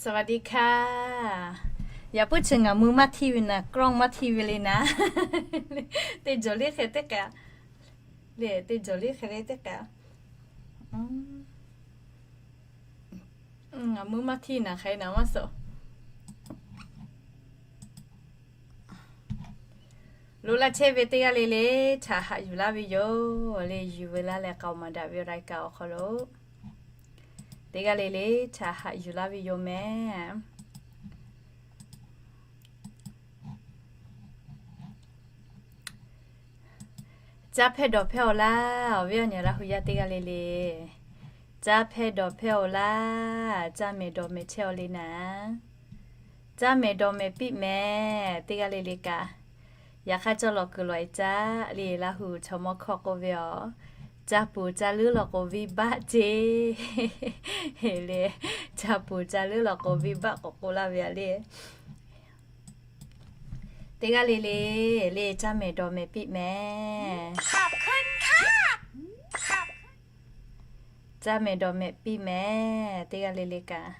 สวัสดีค่ะ Yaꞈ puiˉ chi ngaˬ mui maˇ htiˇ ve naˍ, กล้อง maˇ htiˇ ve le naˍ. Teˇ jawˬ liˇ hk'e teˇ k'ai le, teˇ jawˬ liˇ hk'e le teˇ k'ai. Ngaˬ mui maˇ htiˇ naˍ, hk'e naˍ maˇ suhˍ. Loꞈ laˇ chehˇ ve teˇ g'aˇ le le htaꞈ haꞈ yuˬ laˇ ve yoˬ le. Yuˬ ve laˇ leh k'aoˍ maˍ daꞈ ve รายการ awˬ hk'aw lo teˇ g'aˇ le le htaꞈ haꞈ yuˬ laˇ ve yoˬ mehˍ. Caˇ hpehˇ dawˬ hpehˇ-oˬ laˇ, awˬ viˉ awˬ nyi Laˇ hu yaˇ teˇ g'aˇ le le. Caˇ hpehˇ dawˬ hpehˇ-oˬ laˇ, caˇ mehˍ dawˬ mehˍ chehˇ-oˬ le naˍ. Caˇ mehˍ dawˬ mehˍ piˇ mehˍ teˇ g'aˇ le le kaꞈ, yaꞈ hk'aˇ cawˇ lawˬ kuiˬ lawˬ-e caˇ le. Laˇ hu chaw mawˇ hkawˇ k'oˆ ve aˬ, caˇ puˍ caˇ leuˉ law k'o viˇ baˆ ceˇ le. Caˇ puˍ caˇ leuˉ law k'o viˇ baˆ k'awꞈ k'oˆ laˇ ve aˬ le. Teˇ g'aˇ le le, le caˇ mehˍ dawˬ mehˍ piˇ mehˍ. Caˇ mehˍ dawˬ mehˍ piˇ mehˍ teˇ g'aˇ le le kaꞈ.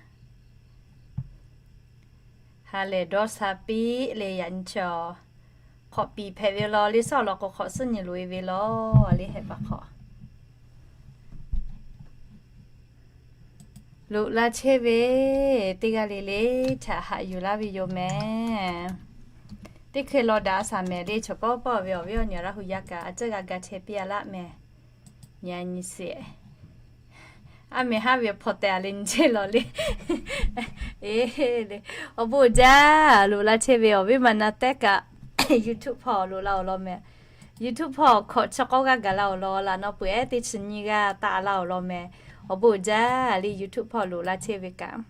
Ha lehˬ dawˇ sha piˇ le yaꞈ nyi chaw. Hk'awꞈ piˍ hpehꞈ ve law le, suhˉ awˬ lawn k'o hk'awꞈ suhˉ nyi loꞈ-e ve law le, hehˆ paˍ hk'awꞈ. Loꞈ laˇ chehˇ ve teˇ g'aˇ le le htaꞈ haꞈ yuˬ laˇ ve yoˬ mehˍ. Teˇ hkui law daꞈ shaˍ mehˍ le, chaw pawˆ pawˆ ve awˬ viˉ awˬ nyi Laˇ hu yaˇ kaꞈ a ciˉ g'a ga chehˇ piˇ-a laˇ mehˍ. Nyi nyi sheˍ. A mehˍ haˉ ve hpaw teh-a le nyi chehˇ law le. Awˬ bon jaˇ. Loꞈ laˇ chehˇ ve awˬ viˉ ma na tehˉ kaꞈ YouTube hpawˇ loꞈ la awˬ lawn mehˍ. YouTube hpawˇ hkawꞈ chi k'awˇ g'aˇ gaˬ la awˬ lawn laꞈ naw peu-eˬ teˇ chi nyiˇ g'aˇ taˆ la awˬ lawn mehˍ. Awˬ bon jaˇ le YouTube hpawˇ loꞈ laˇ chehˇ ve kaꞈ.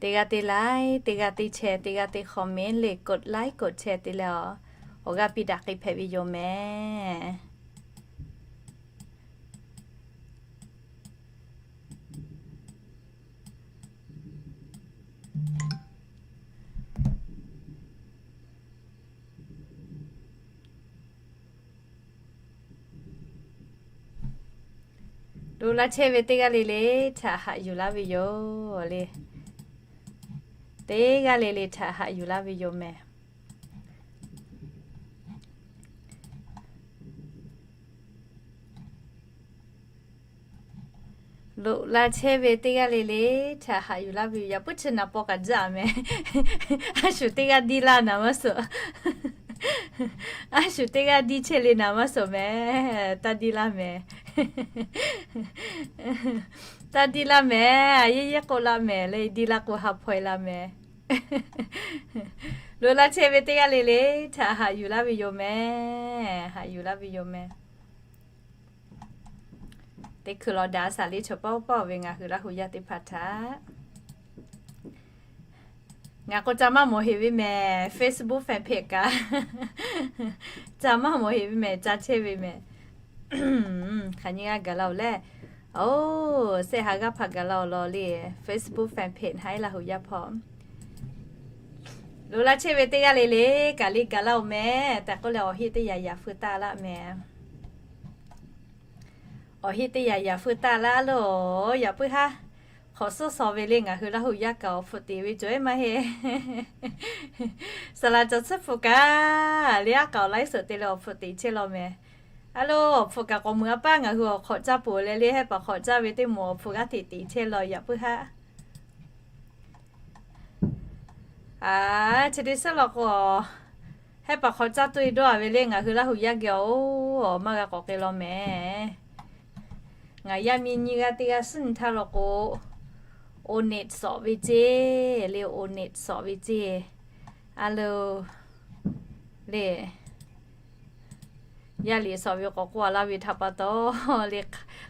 Teˇ g'aˇ teˇ like, teˇ g'aˇ teˇ share, teˇ g'aˇ teˇ comment le, กดไลค์ กดแชร์ te leh awˬ, awˬ g'aˇ piˇ daꞈ k'ai hpehꞈ ve yoˬ mehˍ. Loꞈ laˇ chehˇ ve teˇ g'aˇ le le htaꞈ haꞈ yuˬ laˇ ve yoˬ le. Teˇ g'aˇ le le htaꞈ haꞈ yuˬ laˇ ve yoˬ mehˍ. Loꞈ laˇ chehˇ ve teˇ g'aˇ le le htaꞈ haꞈ yuˬ laˇ ve yoˬ. Yaꞈ puiˉ chi naˍ paw kaꞈ jaˇ mehˍ. A shu teˇ g'aˇ diˇ laˇ naˍ maˇ suhˍ. A shu teˇ g'aˇ diˇ chehˇ le naˍ maˇ suhˍ mehˍ. Taˇ diˇ laˇ mehˍ. Taˇ diˇ laˇ mehˍ. A yehˉ yehˉ k'oˆ laˇ mehˍ le, diˇ laˇ k'o ha hpaw-e la mehˍ. Loꞈ laˇ chehˇ ve teˇ g'aˇ le le htaꞈ haꞈ yuˬ laˇ ve yoˬ mehˍ. Haꞈ yuˬ laˇ ve yoˬ mehˍ. Teˇ hkui law daꞈ shaˍ le chaw pawˆ pawˆ ve ngaˬ hui Laˇ hu yaˇ teˇ hpaˍ htaꞈ. Ngaˬ k'o ca maˇ mawˬ heˍ ve mehˍ, Facebook fan page kaꞈ. Ca maˇ mawˬ heˍ ve mehˍ, ca chehˇ ve mehˍ. Hk'aˬ nyi g'a gaˬ la-oˬ leh, oˬ, shehˆ ha g'aˇ hpaꞈ gaˬ la-oˬ law le, Facebook fan page Htaiˉ Laˇ hu yaˇ hpawˇ. Loꞈ laˇ chehˇ ve teˇ g'aˇ le le kaꞈ le gaˬ laˇ-oˬ mehˍ tehꞈ k'oˆ leh, awˬ heˆ teˇ yaꞈ yaꞈ feu taˆ laˇ mehˍ. Awˬ heˆ teˇ yaꞈ yaꞈ feu taˆ laˇ loˬ. Yaꞈ puiˉ haˉ hk'awꞈ suhˉ shaw ve le ngaˬ hui Laˇ hu yaˇ kaꞈ awˬ hpfuhꞈ teꞈ ve cawˬ-e maˇ heˆ. Saˍ laˍ cawˬ tsuhˇ hpu kaꞈ le aˉ k'aoˍ laiˉ suhˍ te leh awˬ hpfuhꞈ teꞈ chehˇ law mehˍ. A lo, awˬ hpfuhꞈ kaꞈ k'awꞈ mui a paˇ ngaˬ hui awˬ hk'awꞈ caˇ peuˬ leh le, hehˉ paˍ hk'awꞈ caˇ ve teˇ moˍ awˬ hpfuhꞈ g'aˇ hteꞈ teꞈ chehˇ law yaꞈ puiˉ haˉ. A, chi teˇ suhˉ law k'o, hehˉ paˍ hk'awꞈ caˇ tuˬ-e dawˇ-a ve le ngaˬ hui Laˇ hu yaˇ geh oˬ, maˇ g'a k'awꞈ k'ai law mehˍ. Ngaˬ yaˇ miˇ nyiˇ g'aˇ teˇ g'aˇ suhˉ nyi htaˇ law k'o, oˬ neꞈ sawꞈ ve ceˇ le, oˬ neꞈ sawꞈ ve ceˇ. A lo, le, yaˇ liꞈ sawꞈ ve k'awꞈ k'oˆ-a laˇ ve htaꞈ pa taw, le,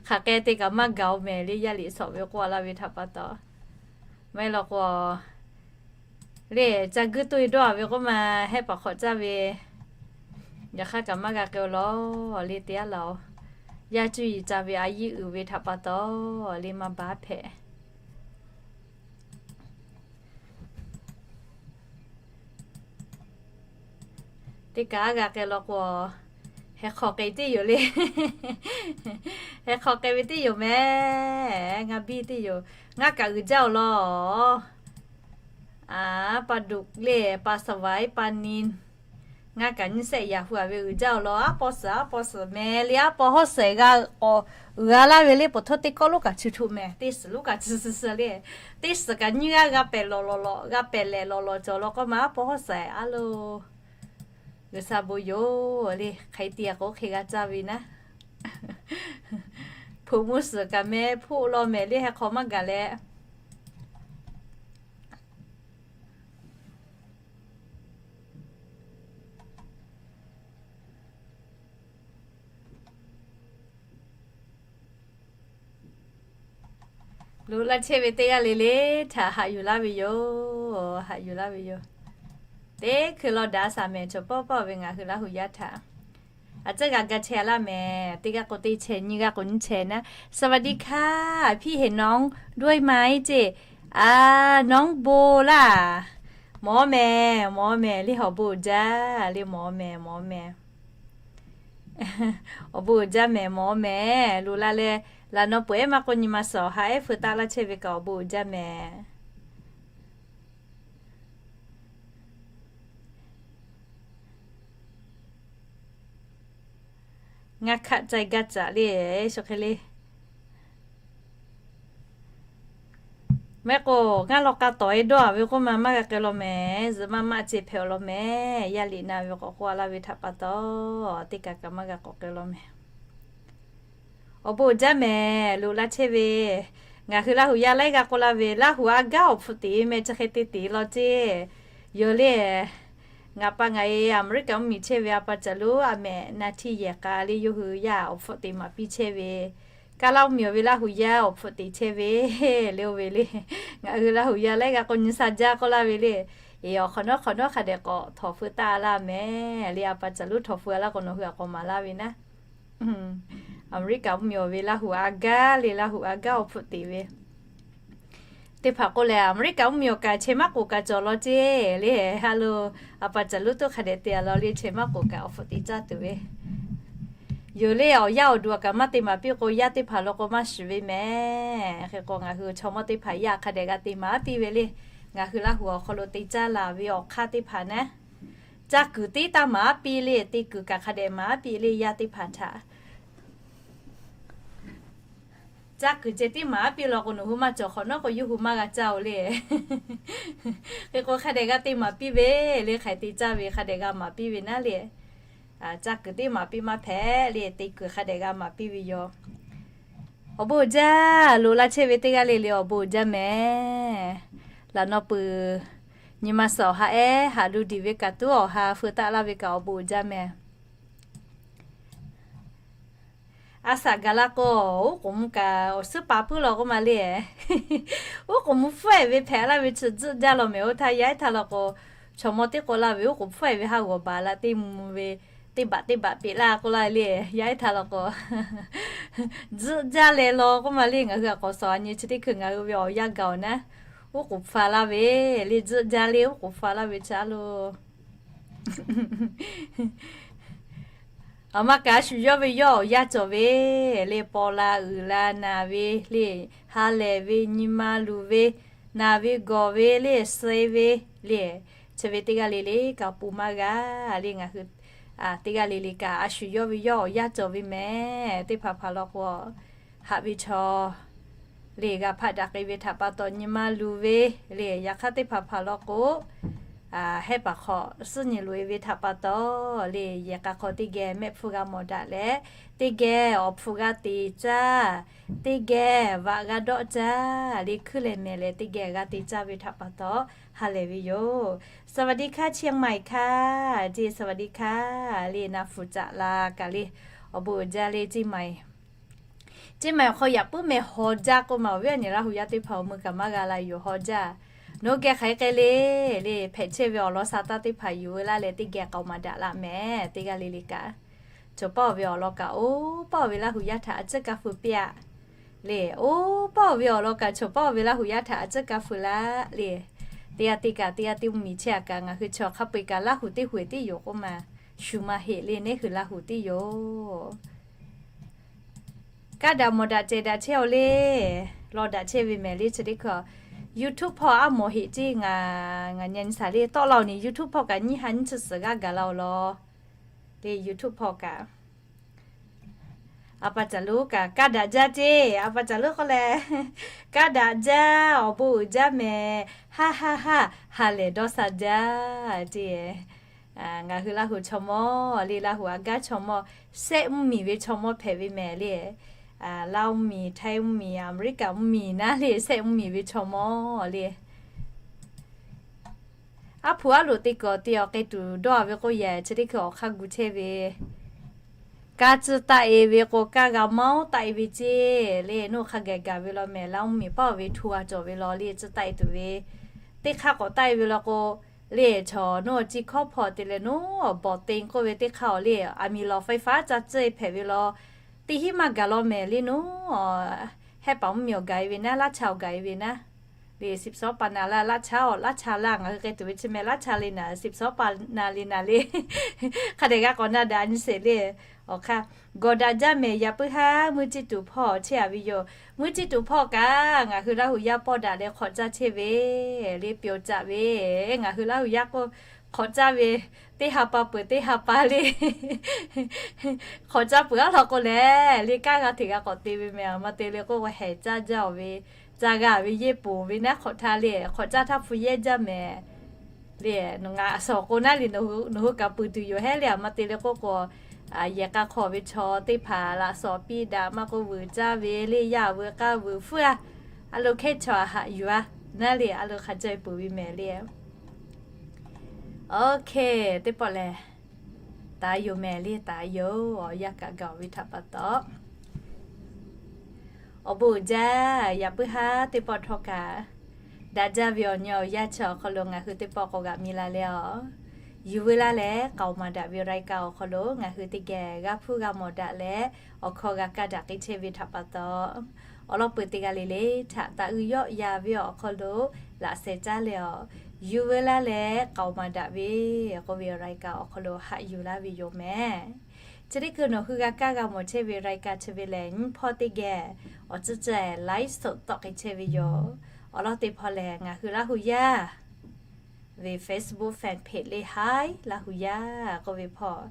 hk'aˬ k'ai te kaꞈ maˇ gaˬ-oˬ mehˍ le, yaˇ liꞈ sawꞈ ve k'oˆ-a laˇ ve htaꞈ pa taw. Maˇ heˆ law k'o, le, ca guiˇ tuˬ-e dawˇ-a ve k'oˆ ma, hehˉ paˍ hk'awꞈ caˇ ve, yaꞈ hk'aˇ kaꞈ maˇ g'a k'ai-oˬ law le te-a laˬ-oˬ. Yaˇ cuˇ yiˍ ca ve a yiˇ uiˍ ve htaꞈ pa taw, le maˇ baˆ hpehꞈ. Teˇ kaꞈ g'a k'ai law k'o, heh hk'aw k'ai teˇ yoˬ le. Hk'e hk'aw k'ai ve teˇ yoˬ mehˍ. Ngaˬ biˇ teˇ yoˬ. Ngaˬ kaꞈ uiˍ jaˇ-oˬ law. A, pa duꞈ le, pa sawˍ vaiˉ, pa ni. Ngaˬ kaꞈ nyiˇ shehˆ yaꞈ hu-a ve uiˍ jaˇ-oˬ law. Aˉ paw suhˍ, aˉ paw suhˍ mehˍ le, aˉ paw hawˉ suhˍ g'a k'awꞈ uiˍ-a laˇ ve le, poˬ htawˇ teˇ kawˆ lonˉ kaꞈ chi htoꞈ mehˍ, teˇ suhˍ lonˉ kaꞈ chi suh suh le. Teˇ suhˍ kaꞈ nyiˇ g'aˇ g'a pehˍ lawˬ lawˬ lawˬ, g'a pehˍ lehˍ lawˬ lawˬ cawˬ law k'o ma, aˉ paw hawˉ suhˍ a lo. G'uiˬsha bon yoˬ le, hk'aˬ hk'e te k'o hk'e g'a caˇ ve naˉ. Hpu mvuhˇ suhˍ kaꞈ meh hpoˆ law mehˍ le, heh hk'aw maˇ gaˬ leh. Lo laˇ chehˇ ve teˇ g'aˇ le le htaꞈ haꞈ yuˬ laˇ ve yoˬ. Haꞈ yuˬ laˇ ve yoˬ. Teˇ hkui law daꞈ shaˍ mehˍ, chaw pawˆ pawˆ ve ngaˬ hui Laˇ huˍ yaˇ htaꞈ a tcuhˇ g'a ga chehˇ laˇ mehˍ. Teˇ g'aˇ k'o teˇ chehˇ, nyiˇ g'aˇ k'o nyiˇ chehˇ naˉ. สวัสดีค่ะ พี่เห็นน้องด้วยไหม ceˇ. A, nawˉ bon laˇ. Mawˬ mehˍ, mawˬ mehˍ le, awˬ bon uiˍ jaˇ le, mawˬ mehˍ, mawˬ mehˍ. Awˬ bon uiˍ jaˇ mehˍ, mawˬ mehˍ. Loꞈ la leh, laꞈ naw peuˬ ehˉ maˇ k'oˆ, nyi ma suhˍ awˬ ha ehˉ feu taˆ laˇ chehˇ ve kaꞈ awˬ bon uiˍ jaˇ mehˍ. Ngaˬ hkaꞈ ca gaˇ caꞈ le, shu hk'e le. Mehˆ k'o, ngaˬ law k'a tawˍ-e dawˇ-a ve k'oˆ ma maˇ g'a k'ai law mehˍ. Zuhꞈ maˇ maˆ ce hpehꞈ-aw law mehˍ. Yaˇ liꞈ na ve k'awꞈ k'oˆ-a laˇ ve htaꞈ pa taw, teˇ kaꞈ kaꞈ maˇ g'a k'awꞈ k'ai law mehˍ. Awˬ bon uiˍ jaˇ mehˍ, loꞈ la chehˇ ve. Ngaˬ hui Laˇ huˍ yaˇ laiˉ g'aˇ k'oˆ laˇ ve, Laˇ huˍ a gaˇ awˬ hpfuhˆ teꞈ meh chi hk'e te teꞈ law ceˇ. Yoˬ le. Ngaˬ pa ngaˬ e Aˍmeˍriˆkaꞈ mvuhˇmiˬ chehˇ ve a pa caˬ lonˉ a mehꞈ na htiˇ yehˬ k'a le, yawˇ hui yaˇ awˬ hpfuhˆ teꞈ maˍ piˇ chehˇ ve, Kaˇlaˇ mvuhˇmiˬ ve Laˇ huˍ yaˇ awˬ hpfuhˆ teꞈ chehˇ ve le, oˇ ve le. Ngaˬ hui Laˇ huˍ yaˇ laiˉ g'aˇ k'o nyi sa jaˇ k'oˆ laˇ ve le. Eˬ, awˬ hk'awꞈ nawˉ hk'awꞈ nawˉ hk'a dehꞈ k'awꞈ htawnˍ feu taˆ laˇ mehˍ le. A pa caˬ lonˉ htawnˍ feu laˇ k'o, nawˬ hui a k'awꞈ maˍ laˇ ve naˉ. Aˍmeˍriˆkaꞈ mvuhˇmiˬ ve Laˇ huˍ a gaˇ le, Laˇ huˍ a gaˇ awˬ hpfuhˆ teꞈ ve teˇ hpaˍ k'oˆ leh, Aˍmeˍriˆkaꞈ mvuhˇmiˬ awˬ kaꞈ chehˇ maˉ k'oˍ kaꞈ cawˬ law ceˇ le. Ha lo, a pa caˬ lonˉ toˇ hk'a dehꞈ te-a law le, chehˇ maˉ k'oˍ kaꞈ awˬ hpfuhˆ teꞈ caˇ tuˬ ve yoˬ le. Awˬ yaˇ awˬ duˬ a kaꞈ maˇ te maˍ piˇ k'o, yaˇ teˇ hpaˍ law k'o maˇ shuˍ ve mehˍ. Hk'e k'o, ngaˬ hui chaw mawˇ teˇ hpaˍ yaˇ hk'a dehꞈ g'a te maˍ piˇ ve le. Ngaˬ hui Laˇ huˍ awˬ hk'aw lo te caˇ laˬ ve awˬ hk'aˇ teˇ hpaˍ naˉ, caˇ kuiˬ tiˉ taˇ maˍ piˇ le, te kuiˬ kaꞈ hk'a dehꞈ maˍ piˇ le, yaˇ teˇ hpaˍ htaꞈ. Caˇ kuiˬ ceh tiˉ maˍ piˇ law k'o, nawˬ hui maˇ cawˬ hk'awꞈ nawˉ k'o, yawˇ hui maˇ g'a caˇ-oˬ le. Hk'e k'o, hk'a dehꞈ g'a te maˍ piˇ ve le, hk'aˬ hk'e te caˇ ve hk'a dehꞈ g'a maˍ piˇ ve naˉ le. Caˇ kuiˬ tiˉ maˍ piˇ maˇ hpehꞈ le, te kuiˬ hk'a dehꞈ g'a maˍ piˇ ve yoˬ. Awˬ bon uiˍ jaˇ, loꞈ la chehˇ ve teˇ g'aˇ le le awˬ bon uiˍ jaˇ mehˍ. Laꞈ naw peuˬ nyi ma suhˍ awˬ ha ehˉ haꞈ lu diˬ ve kaꞈ, tuˉ awˬ ha feu taˆ laˇ ve kaꞈ awˬ bon uiˍ jaˇ mehˍ. A shaꞈ gaˬ la k'o, oˉ k'oˍ mvuh kaꞈ awˬ suhˉ pa puiˉ law k'oˆ ma le. Oˉ k'oˍ mvuh hpfuhˇ-ehˍ ve hpehꞈ laˇ ve chi tzuhˆ jaˇ law mehˍ. Oˇ htaˇ yaˇ ehˉ htaˇ law k'o, chaw mawˇ teˇ k'oˆ laˇ ve, oˉ k'oˍ hpfuhˇ-ehˍ ve haˉ g'awˬ baˬ la teˇ mvuh ve, teˇ baꞈ teˇ baꞈ peꞈ laˇ k'oˆ laˇ le. Yaˇ ehˉ htaˇ law k'o, tzuhˆ jaˇ leh law k'oˆ ma le. Ngaˬ hui a k'awꞈ shawˍ a nyi chi teˇ hkui ngaˬ hui ve awˬ yanˇ gaˬ-oˬ naˉ, oˉ k'oˍ hpfuhˇ laˇ ve le, tzuhˆ jaˇ le, oˉ k'oˍ hpfuhˇ laˇ ve chi a lo Aˬ ma kaꞈ a shu yawˇ ve yawˇ awˬ yanˇ cawˬ ve le, paw la uiˍ la naˬ ve le, ha lehˬ ve, nyi ma luˬ ve, naˬ ve gawˬ ve le, suh ve le, chi ve teˇ g'aˇ le le kaꞈ pon maˇ g'a le. Ngaˬ hui teˇ g'aˇ le le kaꞈ a shu yawˇ ve yawˇ awˬ yanˇ cawˬ ve mehˍ. Teˇ hpaˍ hpaˍ law k'o, haꞈ ve chaw le g'a hpaˆ daꞈ k'ai ve htaꞈ pa taw nyi ma luˬ ve le. Yaꞈ hk'aˇ teˇ hpaˍ hpaˍ law k'o, hehˉ paˍ hk'aw suhˉ nyi loꞈ-e ve htaꞈ pa taw le, yehˬ k'a hk'aw teˇ geh mehˆ hpfuhˇ g'a mawˬ daꞈ leh, teˇ geh awˬ hpfuhˇ g'a te caˇ, teˇ geh vaꞈ g'a dawˆ caˇ le, hkuiˉ leh mehˍ leh teˇ geh g'a te caˇ ve htaꞈ pa taw ha lehˬ ve yoˬ. สวัสดีค่ะ เชียงใหม่ค่ะ ceˇ, สวัสดีค่ะ le, na fuˍ caꞈ la kaꞈ le, awˬ bon uiˍ jaˇ le, ceˇ mai Ceˇ mai awˬ hk'aw yaꞈ puiˉ meh haw jaˇ k'oˆ ma, awˬ viˉ awˬ nyi Laˇ huˍ yaˇ teˇ hpaˍ awˬ mui kaꞈ maˇ g'a la yoˬ, haw jaˇ. Nawˬ hui geh hk'aˬ hk'e k'ai le le, hpehꞈ chehˇ ve awˬ lawn sha taˇ teˇ hpaˍ yuˬ ve laˇ leh teˇ geh k'aoˍ maˍ daꞈ laˇ mehˍ. Teˇ g'aˇ le le kaꞈ, chaw pawˆ ve awˬ lawn kaꞈ oˇ pawˆ ve Laˇ huˍ yaˇ htaꞈ a tcuhˉ kaˇ feu piˇ-a le. Oˇ pawˆ ve awˬ lawn kaꞈ chaw pawˆ ve Laˇ huˍ yaˇ htaꞈ a tcuhˉ kaˇ feu laˇ le. Teˇ g'aˇ teˇ kaꞈ, teˇ g'aˇ teˇ mvuhˇmiˬ chehˇ-a kaꞈ, ngaˬ hui chaw hk'a peu-eˬ kaꞈ Laˇ huˍ teˇ huˍ tiˉ yoˬ k'oˆ ma, shu maˇ heˆ le, neˇ hui Laˇ huˍ tiˉ yoˬ. Kaˇ daꞈ mawˬ daꞈ cehˬ daꞈ chehˇ-oˬ le. Law daꞈ chehˇ ve mehˍ le chi teˇ hkui. YouTube hpawˇ aˉ mawˬ heꞈ ceˇ ngaˬ, ngaˬ nyi nyi shaˍ le tawˆ la-oˬ ni YouTube hpawˇ kaꞈ nyiˇ ha nyiˇ chi suhˍ g'aˇ gaˬ la-oˬ law. Le YouTube hpawˇ kaꞈ. A pa caˬ lonˉ kaꞈ kaˇ daꞈ jaˇ ceˇ. A pa caˬ lonˉ k'oˆ leh, kaˇ daꞈ jaˇ, awˬ bon uiˍ jaˇ mehˍ, haˉ haˉ haˉ, ha lehˬ dawˇ sha jaˇ ceˇ. Ngaˬ hui Laˇ huˍ chaw mawˇ le, Laˇ huˍ aꞈ gaˇ chaw mawˇ, shehˆ mvuhˇ miˬ ve chaw mawˇ hpehꞈ ve mehˍ le. Laˇ mvuhˇ miˬ, Htaiˇ mvuhˇ miˬ, Aˍmeˍriˆkaꞈ mvuhˇ miˬ naˉ le, shehˆ mvuhˇ miˬ ve chaw mawˇ le. Aˉ hpu aˉ loꞈ te kuiˬ awˬ te awˬ k'ai tuˬ dawˇ-a ve k'oˆ yehˬ chi teˇ hkui awˬ hk'aˇ gu chehˇ ve, kaˇ tcuhˇ taˆ-e ve k'o, kaˇ g'a mawˉ taˆ-e ve ceˇ le. Nawˬ hk'a gaˬ gaˬ ve law mehˍ, Laˇ mvuhˇ miˬ paˆ-oˬ ve htu g'a cawˬ ve law le, tcuhˇ taˆ-e tuˬ ve. Teˇ hk'aˇ k'awꞈ taˆ-e ve law k'o, le chaw nawˬ chi hkawˇ hpawˇ te leh nawˬ awˬ bawˬ te k'oˆ ve teˇ hk'aˇ-oˬ le, aˬ miˍ lawˬ faiˍ faˉ ca tcuhˇ-e hpehꞈ ve law, teˇ hinˉ maˇ gaˬ law mehˍ le nawˬ. Hehˉ paˍ mvuhˇ miˬ awˬ gaˬ-e ve naˉ, Laˇ cha awˬ gaˬ-e ve naˉ. Le สิบสอง pa na laˇ, Laˇ cha awˬ, Laˇ cha laˇ, ngaˬ hui k'ai tuˬ ve chi mehˍ Laˇ cha le naˍ, สิบสอง pa na le naˍ le. Hk'a dehꞈ g'a k'awꞈ na daꞈ nyi sheˍ le. Awˬ hk'aˇ, gawˬ daꞈ jaˇ mehˍ, yaꞈ puiˉ haˉ mvuhˇ ciˇ tuˬ hpawˇ chehˇ-a ve yoˬ. Mvuhˇ ciˇ tuˬ hpawˇ kaꞈ ngaˬ hui Laˇ huˍ yaˇ pawˆ daꞈ leh hk'awꞈ caˇ chehˇ ve le, pyawˬ caꞈ ve, ngaˬ hui Laˇ huˍ yaˇ k'o hk'awꞈ caˇ ve, teˇ ha pa peuˬ teˇ ha pa le. Hk'awꞈ caˇ peuˬ aˉ law k'o lehˬ, le kaˇ g'a hteꞈ g'a k'awꞈ te ve mehˍ, maˇ te le k'oˆ k'o hehˍ caˇ jaˇ-oˬ ve, ca g'a ve yehˇ ponˬ ve naˉ hk'awꞈ htaˇ le, hk'awꞈ caˇ htaˇ hpu yehˇ jaˇ mehˍ. Le, nawˬ ngaˬ a shawˍ k'o naˉ le, nawˬ hui kaꞈ peuˬ tuˬ yoˬ hehˉ le, a maˇ te le k'oˆ k'o, yehˬ k'a hk'aw ve chaw teˇ hpaˍ laꞈ shawˍ piˇ daꞈ maˇ k'oˆ vuiˬ caˇ ve le, yaˇ vuiˬ k'aˇ vuiˬ hpuiˉ-a, a lo hkehˉ chaw a haꞈ yuˬ-a naˉ le, a lo hk'a caweh peuˬ ve mehˍ le. Okay, teˇ pawˆ lehˬ, taˍ yoˬ mehˍ le, taˍ yoˬ. Awˬ yanˇ kaꞈ gaˬ-oˬ ve htaꞈ pa taw, awˬ bon uiˍ jaˇ. Yaꞈ puiˉ haˉ teˇ pawˆ htawˇ kaꞈ, daꞈ jaˇ ve awˬ nyi awˬ yanˇ chi awˬ hk'aw lo ngaˬ hui teˇ pawˆ k'awꞈ g'aꞈ mi la leh-a, yuˬ veu laˇ leh k'aoˍ maˍ daꞈ ve รายการ awˬ hk'aw lo ngaˬ hui teˇ geh g'a hpuˇ g'a mawˬ daꞈ leh, awˬ hkawˇ g'a kaˇ daꞈ k'ai chehˇ ve htaꞈ pa taw, awˬ lawn peuˬ teˇ g'aˇ le le htaꞈ taˍ uiˍ yawˆ ya ve awˬ hk'aw lo laꞈ sheh caˇ leh-a, yuˬ veu laˇ leh k'aoˍ maˍ daꞈ ve k'oˆ ve รายการ awˬ hk'aw lo haꞈ yuˬ laˇ ve yoˬ mehˍ. Chi teˇ hkui nawˬ hui g'a kaˇ g'a mawˬ chehˇ ve รายการ chi ve lehˬ, nyiˇ hpawˇ teˇ geh awˬ tcuhˉ ceh ไลฟ์สด tawˆ k'ai chehˇ ve yoˬ. Awˬ lawn teˇ hpawˇ lehˬ, ngaˬ hui Laˇ huˍ yaˇ ve Facebook fan page le, Hi Laˇ huˍ yaˇ k'oˆ ve hpawˇ,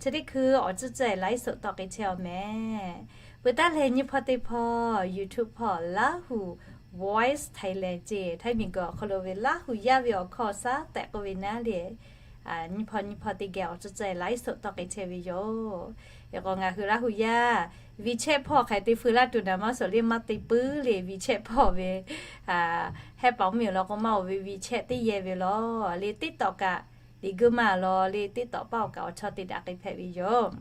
chi teˇ hkui awˬ tcuhˉ ceh ไลฟ์สด tawˆ k'ai chehˇ-a mehˍ. Peuˬ taˉ leh nyiˇ hpawˇ teˇ hpawˇ YouTube hpawˇ Laˇ huˍ Voice Thailand ceˇ, Htaiˇ miˬguiˬ awˬ hk'aw lo ve Laˇ huˍ yaˇ ve awˬ hkawˇ shaˉ tehꞈ k'oˆ ve naˉ le, nyiˇ hpawˇ nyiˇ hpawˇ teˇ geh awˬ tcuhˉ ceh ไลฟ์สด tawˆ k'ai chehˇ ve yoˬ. Hk'e k'o ngaˬ hui Laˇ huˍ yaˇ WeChat hpawˇ hk'aˬ hk'e te feu laˇ tuˬ naˍ maˇ suhˍ le, maˇ te puiˉ le. WeChat hpawˇ ve hehˉ paˍ mvuhˇ miˬ awˬ lawn k'o maˇ-oˬ ve, WeChat teˇ yehˇ ve law le, TikTok kaꞈ liꞈ guˇ maˇ law le, TikTok paˆ awˬ kaꞈ awˬ chawˇ te daꞈ k'ai hpehꞈ ve yoˬ.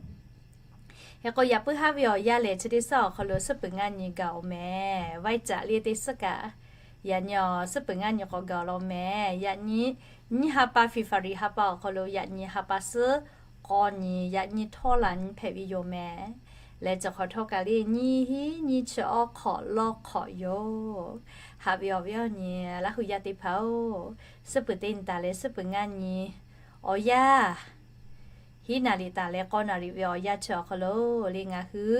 Hk'e k'o yaꞈ puiˉ haˉ ve awˬ yanˇ lehˬ, chi teˇ suhˉ awˬ hk'aw lo suhˉ peuˬ ngaˇ nyi gaˬ-oˬ mehˍ. Vaiˇ caꞈ le teˇ suhˉ kaꞈ, yaꞈ nyi suhˉ peuˬ ngaˇ nyi k'awꞈ gaˬ law mehˍ. Yaꞈ nyi nyiˇ ha pa February ha pa awˬ hk'aw lo yaꞈ nyi ha pa suhˉ k'aw nyi, yaꞈ nyi htawˇ laˬ nyi hpehꞈ ve yoˬ mehˍ. Leh cawˬ hk'awꞈ htawˇ kaꞈ le nyiˇ hinˉ nyiˇ chi awˇ hk'awꞈ lawˇ hk'awꞈ yoˬ. Haꞈ ve awˬ viˉ awˬ nyi Laˇ huˍ yaˇ teˇ hpaˍ-oˬ, suhˉ peuˬ teˇ nyi taˍ leh suhˉ peuˬ ngaˇ nyi awˬ yanˇ hiˉ naˍ riˍ taˍ leh k'awˇ naˍ riˍ ve awˬ yanˇ chi awˬ hk'aw lo le ngaˬ hui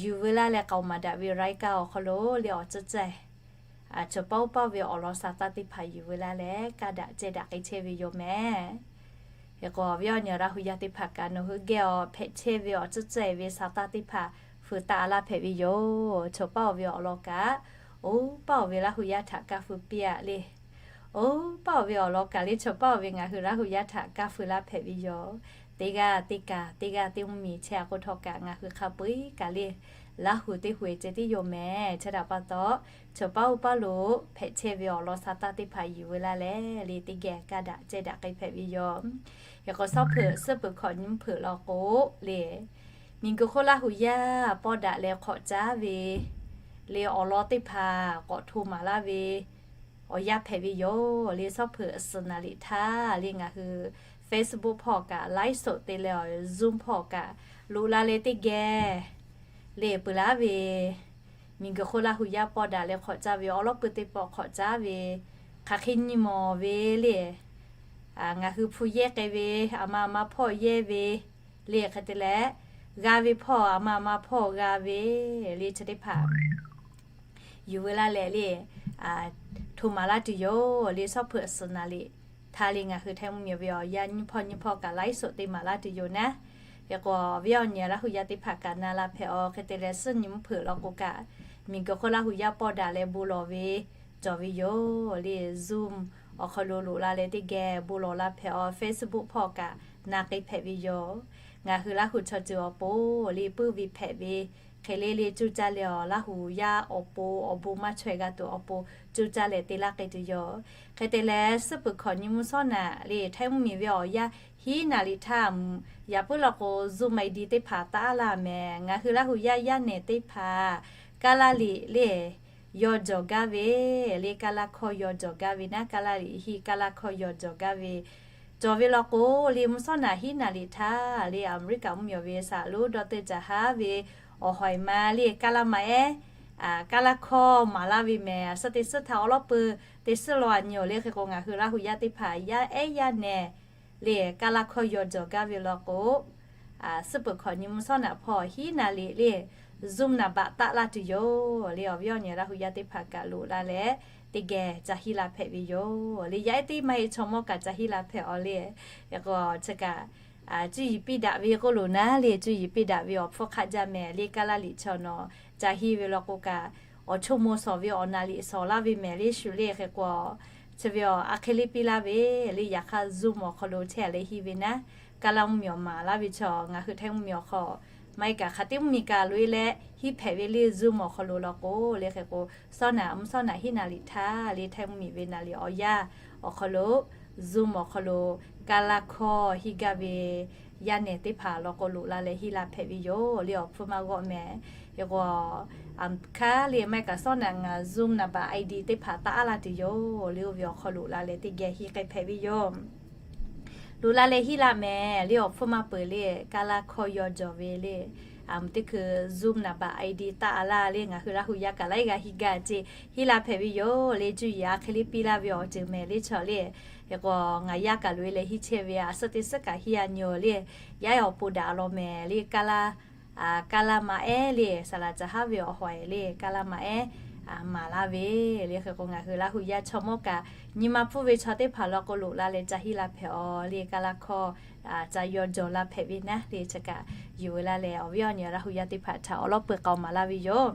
yuˬ veu laˇ leh k'aoˍ maˍ daꞈ ve รายการ awˬ hk'aw lo le awˬ tcuhˉ ceh, chaw paˆ uˉ paˆ ve awˬ lawn sa taˇ teˇ hpaˍ yuˬ veu laˇ leh kaˇ daꞈ ceh daꞈ k'ai chehˇ ve yoˬ mehˍ. Hk'e k'o awˬ viˉ awˬ nyi Laˇ huˍ yaˇ teˇ hpaˍ kaꞈ nawˬ hui geh awˬ hpehꞈ chehˇ ve awˬ tcuhˉ ceh ve sa taˇ teˇ hpaˍ feu taˍ laˇ hpehꞈ ve yoˬ. Chaw paˆ-oˬ ve awˬ lawn kaꞈ, oˇ paˆ-oˬ ve Laˇ huˍ yaˇ htaꞈ kaˇ feu piˇ-a le. Oˇ paˆ-oˬ ve awˬ lawn kaꞈ le chaw paˆ-oˬ ve ngaˬ hui Laˇ huˍ yaˇ htaꞈ kaˇ feu laˇ hpehꞈ ve yoˬ. Teˇ g'aˇ teˇ kaˬ, teˇ g'aˇ teˇ mvuhˇ miˬ chehˇ-a k'o htawˇ kaꞈ ngaˬ hui hk'a peu-eˬ kaꞈ le Laˇ huˍ teˇ hui-eˬ ceh tiˉ yoˬ mehˍ. Chi htaꞈ pa taw, chaw paˆ uˉ paˆ lo hpehꞈ chehˇ ve awˬ lawn sa taˇ teˇ hpaˍ yuˬ veu laˇ leh le teˇ geh kaˇ daꞈ ceh daꞈ k'ai hpehꞈ ve yoˬ. Hk'e k'o suhˉ peuˬ suhˉ peuˬ hkawꞈ nyiˇ peuˬ law k'o le, miˬguiˬ hk'oˆ Laˇ huˍ yaˇ pawˆ daꞈ leh hk'awꞈ caˉ ve le awˬ lawn teˇ hpaˍ k'awꞈ hto maˍ laˇ ve awˬ yanˇ hpehꞈ ve yoˬ. Le suhˉ peuˬ suhˍ naˍ riˍ htaˇ le ngaˬ hui Facebook hpawˇ kaꞈ ไลฟ์สด te leh awˬ Zoom hpawˇ kaꞈ loꞈ la leh teˇ geh le peuˬ laˇ ve miˬguiˬ hk'oˆ Laˇ huˍ yaˇ pawˆ daꞈ leh hk'awꞈ caˉ ve awˬ lawn peuˬ teˇ pawˆ hk'awꞈ caˉ ve hk'aˬ hk'e nyi mawˬ ve le ngaˬ hui hpu yehˇ k'ai ve, aˬ ma aˬ ma hpawˇ yehˇ ve le hk'e te leh g'a ve hpawˇ, aˬ ma aˬ ma hpawˇ g'a ve le chi teˇ hpaˍ yuˬ ve laˇ leh le, hto maˍ laˇ tuˬ yoˬ le. Shawˉ hpeuꞈ suhˍ naˍ riˍ htaˇ le ngaˬ hui Htaiˇ mvuhˇmiˬ ve awˬ yanˇ nyiˇ hpawˇ nyiˇ hpawˇ kaꞈ laiˉ suhˍ te maˍ laˇ tuˬ yoˬ naˉ. Hk'e k'o, awˬ viˉ awˬ nyi Laˇ hu yaˇ teˇ hpaˍ kaꞈ na la hpehꞈ-aw. Hk'e te leh suhˉ nyi mvuhˇ hpeuꞈ law k'o kaꞈ, miˬguiˬ hk'oˆ Laˇ hu yaˇ pawˇ daꞈ leh bon lawˬ ve cawˬ ve yoˬ le. Zoom awˬ hk'aw lo loꞈ la leh teˇ geh bon lawˬ la hpehꞈ-aw. Facebook hpawˇ kaꞈ na k'ai hpehꞈ ve yoˬ. Ngaˬ hui Laˇ hu chaw ceuˬ awˬ pon le puiˉ ve hpehꞈ ve hk'e le le cuˇ caˇ leh awˬ Laˇ hu yaˇ awˬ pon awˬ bon maˇ chaweh g'a tuˬ awˬ pon cuˇ caˇ leh te laˇ k'ai tuˬ yoˬ. Hk'e te leh suhˉ peuˬ hkawꞈ nyi mvuhˇ shawˉ naꞈ le Htaiˇ mvuhˇmiˬ ve awˬ yanˇ hiˉ naˍ riˍ htaˇ, yaꞈ puiˉ law k'o Zoom ID teˇ hpaˍ taˆ laˇ mehˍ. Ngaˬ hui Laˇ hu yaˇ yaˇ nehˬ teˇ hpaˍ kaˇ laˇ liꞈ le yaw jawˬ gaˇ ve le, kaˇ laˇ hkawˇ yaw jawˬ gaˇ ve naˉ, kaˇ laˇ liꞈ hiˇ kaˇ laˇ hkawˇ yaw jawˬ gaˇ ve cawˬ ve law k'o le, mvuhˇ shawˉ naꞈ hiˉ naˍ riˍ htaˇ le Aˍmeˍriˆkaꞈ mvuhˇmiˬ ve saˍ lonˉ Doctor Caˬ haˉ ve awˬ hawˍ-eˬ ma le kaˇ laˇ maꞈ ehˉ kaˇ laˇ hkawˇ maˍ laˇ ve mehˍ. Suhˉ teˇ suhˉ htaꞈ awˬ lawˉ peu teˇ suhˉ law a nyi-oˬ le. Hk'e k'o ngaˬ hui Laˇ hu yaˇ teˇ hpaˍ yaˇ ehˉ yaˇ nehˬ le kaˇ laˇ hkawˇ yaw jawˬ gaˇ ve law k'o, suhˉ peuˬ hkawꞈ nyi mvuhˇ shawˉ naꞈ hpawˇ hiˉ naˍ riˍ le Zoom naˍ baꞈ taˆ laˇ tuˬ yoˬ le. Awˬ viˉ awˬ nyi Laˇ hu yaˇ teˇ hpaˍ kaꞈ loꞈ la leh teˇ geh ca hiˉ la hpehꞈ ve yoˬ le. Yaˇ ehˉ teˇ maˇ heˆ chaw mawˇ kaꞈ ca hiˉ la hpehꞈ-aw le. Hk'e k'o chi kaꞈ cuˇ yiˍ piˇ daꞈ ve k'oˆ loˬ naˉ le, cuˇ yiˍ piˇ daꞈ ve awˬ hpfuhˇ hk'aˆ jaˇ mehˍ le. Kaˇ laˇ liꞈ chaw nawˬ ca hiˉ ve law k'o kaꞈ, awˬ choˇ maw shawˍ ve awˬ naˍ riˍ shawˍ laˇ ve mehˍ le shuˍ le. Hk'e k'o chi ve a hk'e le piˇ laˇ ve le. Yaꞈ hk'aˇ Zoom awˬ hk'aw lo chehˇ leh hiˇ ve naˉ, kaˇ laˇ mvuhˇmiˬ awˬ maˍ laˇ ve chaw ngaˬ hui Htaiˇ mvuhˇmiˬ awˬ hk'aw maˇ heˆ kaꞈ hk'aˬ teˇ mvuhˇmiˬ kaꞈ loꞈ-e leh hiˉ hpehꞈ ve le Zoom awˬ hk'aw lo law k'o le. Hk'e k'o shawˉ naꞈ mvuhˇ shawˉ naꞈ hiˉ naˍ riˍ htaˇ le Htaiˇ mvuhˇmiˬ ve naˍ riˍ awˬ yanˇ awˬ hk'aw lo Zoom awˬ hk'aw lo kaˇ laˇ hkawˇ hiˇ gaˇ ve yaˇ nehˬ teˇ hpaˍ law k'o loꞈ la leh hiˉ la hpehꞈ ve yoˬ le. Awˬ hpfuhˇ maˇ g'awˆ mehˍ. Hk'e k'o, aˬ hkanˉ le maˇ heˆ kaꞈ shawˉ naꞈ ngaˬ Zoom naˍ baꞈ ID teˇ hpaˍ taˆ laˇ tuˬ yoˬ le. Oˇ ve awˬ hk'aw loꞈ la leh teˇ geh hiˇ k'ai hpehꞈ ve yoˬ. Loꞈ la leh hiˇ la mehˍ le. Awˬ hpfuhˇ maˇ peuˬ le, kaˇ laˇ hkawˇ yaw jawˬ ve le. Aˬ mvuhˇ teˇ hkui Zoom naˍ baꞈ ID taˆ laˇ le. Ngaˬ hui Laˇ hu yaˇ kaꞈ laiˉ g'a hiˇ gaˇ ce, hiˇ la hpehꞈ ve yoˬ le. Cuˇ yiˍ a hk'e le piˇ laˇ ve awˬ ceuˬ mehˍ le chaw le. Hk'e k'o ngaˬ yaˇ kaꞈ loꞈ-e leh hiˇ chehˇ ve a suhˉ teˇ suhˉ kaꞈ hiˇ a nyi-oˬ le. Yaˇ ehˉ awˬ pon daꞈ law mehˍ le. Kaˇ laˇ, kaˇ laˇ maꞈ ehˉ le saˍ laꞈ caˬ haˉ ve awˬ hawˍ-eˬ le kaˇ laˇ maꞈ ehˉ maˍ laˇ ve le. Hk'e k'o ngaˬ hui Laˇ hu yaˇ chaw mawˇ kaꞈ nyi ma hpfuhˇ ve chaw teˇ hpaˍ law k'o loꞈ la leh ca hiˇ la hpehꞈ-aw le. Kaˇ laˇ hkawˇ ca yaw jawˬ la hpehꞈ ve naˉ le chi kaꞈ yuˬ ve laˇ leh awˬ viˉ awˬ nyi Laˇ hu yaˇ teˇ hpaˍ htaꞈ awˬ lawˉ peu k'aoˍ maˍ laˇ ve yoˬ.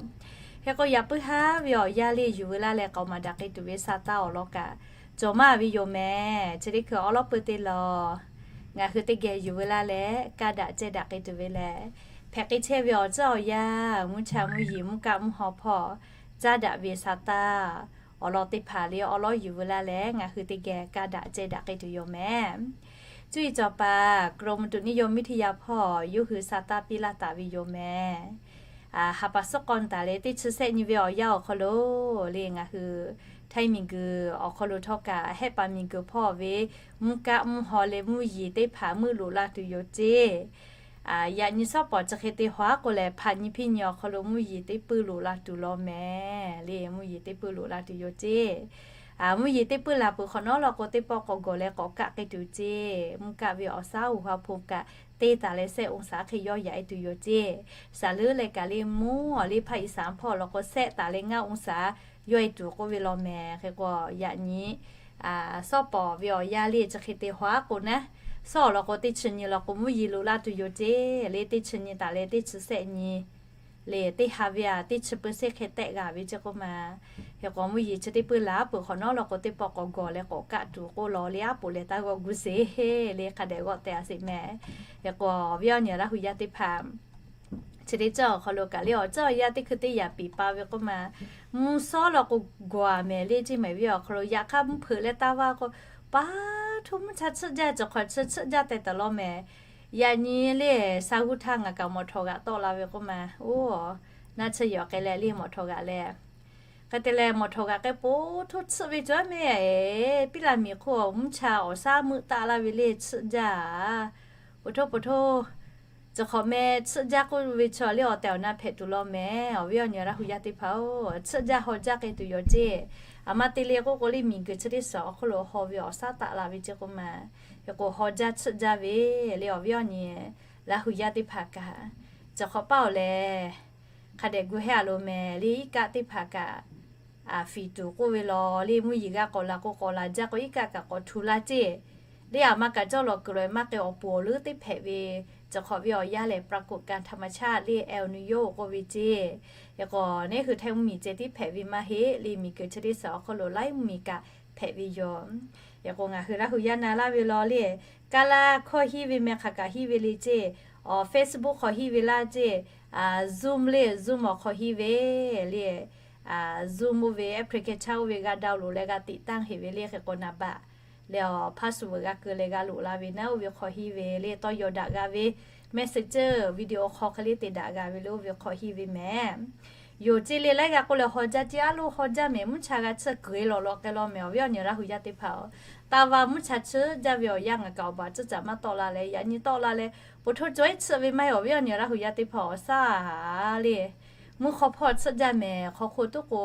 Hk'e k'o yaꞈ puiˉ haˉ ve awˬ yanˇ le yuˬ ve laˇ leh k'aoˍ maˍ daꞈ k'ai tuˬ ve sa taˇ awˬ lawn kaꞈ cawˬ maˇ ve yoˬ mehˍ. Chi teˇ hkui awˬ lawˉ peu te lawˬ ngaˬ hui teˇ geh yuˬ ve laˇ leh kaˇ daꞈ cehˇ daꞈ k'ai tuˬ ve lehˬ, hpehꞈ k'ai chehˇ ve awˬ tcuhˉ awˬ yanˇ mvuhˇ cha mvuhˇ yeˬ mvuhˇ kaˆ mvuhˇ haw hpawˇ caˇ daꞈ ve sa taˇ awˬ lawn teˇ hpaˍ le awˬ lawˉ yuˬ ve laˇ leh ngaˬ hui teˇ geh kaˇ daꞈ cehˇ daꞈ k'ai tuˬ yoˬ mehˍ. Cuˇ yiˍ cawˬ paˍ กรมอุตุนิยมวิทยา hpawˇ yawˇ hui sa taˇ piˇ laˇ taˍ ve yoˬ mehˍ. Haˍ paˍ suhˉ k'aw taˍ leh teˇ chi sehˆ nyi ve awˬ yanˇ awˬ hk'aw lo le ngaˬ hui Htaiˇ miˬguiˬ awˬ hk'aw lo htawˇ kaꞈ Hehˆ paˍ miˬguiˬ hpawˇ ve mvuhˇ kaˆ mvuhˇ haw leh mvuhˇ yeˬ teˇ hpaˍ meuˆ loꞈ la tuˬ yoˬ ceˇ. Yaꞈ nyi shawˉ pawˍ chi hk'e te haw aˉ k'o lehˬ, hpaˍ nyi hpiˇ nyi awˬ hk'aw lo mvuhˇ yeˬ teˇ puiˇ loꞈ la tuˬ law mehˍ le. Mvuhˇ yeˬ teˇ puiˇ loꞈ la tuˬ yoˬ ceˇ. Mvuhˇ yeˬ teˇ puiˇ laˬ peuˬ hk'awꞈ nawˉ law k'o, teˇ pawˆ k'awꞈ gawˬ leh k'awꞈ kaˆ k'ai tuˬ ceˇ. Mvuhˇ kaˆ ve awˬ saˉ uˬ ha hpu kaꞈ te taˍ leh sehˆ องศา hk'e yawˇ yaꞈ-e tuˬ yoˬ ceˇ. Saˍ leuˉ leh kaꞈ le mvuhˇ awˬ le ภาคอีสาน hpawˇ law k'o sehˆ taˍ leh ngaˇ องศา yawˇ-e tuˬ k'oˆ ve law mehˍ. Hk'e k'o yaꞈ nyi shawˉ pawˍ ve awˬ yanˇ le chi hk'e te haw aˉ k'o naˉ, shawˉ awˬ lawn k'o teˇ chi nyi law k'o mvuhˇ yeˬ loꞈ la tuˬ yoˬ ceˇ le. Teˇ chi nyi taˍ leh teˇ chi sehˆ nyi le teˇ ha ve a teˇ chi pui sehˆ hk'e tehˆ g'a ve ceˇ k'oˆ ma. Hk'e k'o mvuhˇ yeˬ chi teˇ puiˇ laˬ aˉ peuˬ hk'awꞈ nawˉ law k'o teˇ pawˆ k'awꞈ gawˬ leh k'awꞈ kaˆ tuˬ k'oˆ law le aˉ poꞈ lehˬ taˇ g'awˆ gu sheˍ le hk'a dehꞈ g'awˆ teh a sheˍ mehˍ. Hk'e k'o awˬ viˉ awˬ nyi Laˇ hu yaˇ teˇ hpaˍ chi teˇ ceuˬ awˬ hk'aw lo kaꞈ le awˬ ceuˬ awˬ yanˇ teˇ hkui teˇ yaꞈ piˍ pa ve k'oˆ ma, mvuhˇ shawˉ law k'o gawˬ a mehˍ le ceˇ mehˍ ve awˬ hk'aw lo. Yaꞈ hk'aˇ mvuhˇ hpeuꞈ leh taˇ vaˇ k'o, pa hto mvuhˇ cha tsuhˆ jaˇ cawˬ hk'awꞈ chi tsuhˆ jaˇ teh taˍ law mehˍ. Yaꞈ nyi le sa g'uˇ htaˇ ngaˬ kaꞈ mawˬ htawnˍ g'aꞈ tawˆ la ve k'oˆ ma, oˇ naˇ chi yawˬ k'ai leh le mawˬ htawnˍ g'aꞈ leh, hk'e te leh mawˬ htawnˍ g'aꞈ k'ai po hto tsuhˆ ve cawˬ mehˍ. Piˇ laˇ miˬ hk'oˆ mvuhˇ cha awˬ saˉ meuˆ taˆ laˇ ve le tsuhˆ jaˇ a. Po hto po hto cawˬ hk'awꞈ meh tsuhˆ jaˇ k'oˆ ve chaw le awˬ tehˬ awˬ na hpehꞈ tuˬ law mehˍ. Awˬ viˉ awˬ nyi Laˇ hu yaˇ teˇ hpaˍ-oˬ, tsuhˆ jaˇ haw jaˇ k'ai tuˬ yoˬ ceˇ. Aˬ ma te le k'oˆ k'o le miˬguiˬ chi teˇ suhˍ awˬ hk'oˆ lo haw ve awˬ saˉ taˆ la ve ceˇ k'oˆ ma. Hk'e k'o haw jaˇ tsuhˆ jaˇ ve le awˬ viˉ awˬ nyi Laˇ hu yaˇ teˇ hpaˍ kaꞈ Chi hk'awꞈ paˇ awˬ lehˬ, hk'a dehꞈ gu hehˉ a lo mehˍ le. Iˉ kaˆ teˇ hpaˍ kaꞈ, a, fiˍ tuˬ k'oˆ ve law le, mvuhˇ yeˬ g'a k'awꞈ la k'o k'awꞈ la jaˇ k'o, iˉ kaˆ kaꞈ k'awꞈ htu laˇ ceˇ. Le aˬ ma kaꞈ cawˇ lawˬ kuiˬ lawˬ maˇ k'ai, awˬ poˍ awˬ leuˉ teˇ hpehꞈ ve, chi hk'awꞈ ve awˬ yanˇ lehˬ ปรากฏการณ์ธรรมชาติ le El Niño k'oˆ ve ceˇ. Hk'e k'o, neˉ hui htaiˇ mvuhˇ miˬ ceh tiˉ hpehꞈ ve maˇ heˆ le, miˬ guiˬ chi teˇ shiˍ awˬ hk'aw lo laiˉ mvuhˇ miˬ kaꞈ hpehꞈ ve yoˬ. Hk'e k'o, ngaˬ hui Laˇ hu yaˇ na laˇ ve law le, kaˇ laˇ hkawˇ hiˉ ve meh hk'aˬ kaꞈ hiˉ ve le ceˇ. Awˬ Facebook hk'aw hiˉ ve laˇ ceˇ. Zoom le, Zoom awˬ hk'aw hiˉ ve le. Zoom oˇ ve application oˇ ve g'a download leh g'a tiꞈ tanˇ heꞈ ve le. Hk'e k'o, naˍ baꞈ leh awˬ password g'a keu leh g'a loꞈ la ve naˉ, oˇ ve hk'aw hiˉ ve le. Tawˇ yaw daꞈ g'a ve Messenger, video hk'aw hk'e le te daꞈ g'a ve le, oˇ ve hk'aw hiˉ ve mehˍ. Yoˬ ceˇ le, laiˉ g'a k'oˆ leh haw jaˇ ceˇ, a loˇ haw jaˇ mehˍ. Mvuhˇ cha g'a tsuhˇ kuiˬ e lawˬ law k'ai law mehˍ, awˬ viˉ awˬ nyi Laˇ hu yaˇ teˇ hpaˍ-oˬ. Taˇ va mvuhˇ cha tsuhˇ jaˇ ve awˬ yanˇ ngaˬ kaꞈ awˬ baˬ tcuhˇ caꞈ maˇ tawˆ la leh, yaꞈ nyi tawˆ la leh, poˬ hto cawˬ iˉ tsuhˆ ve maˇ heˆ, awˬ viˉ awˬ nyi Laˇ hu yaˇ teˇ hpaˍ awˬ shaˉ le. Mvuhˇ hk'aw hpawˇ tsuhˇ jaˇ mehˍ, hk'aw hk'oˆ tuˉ k'o,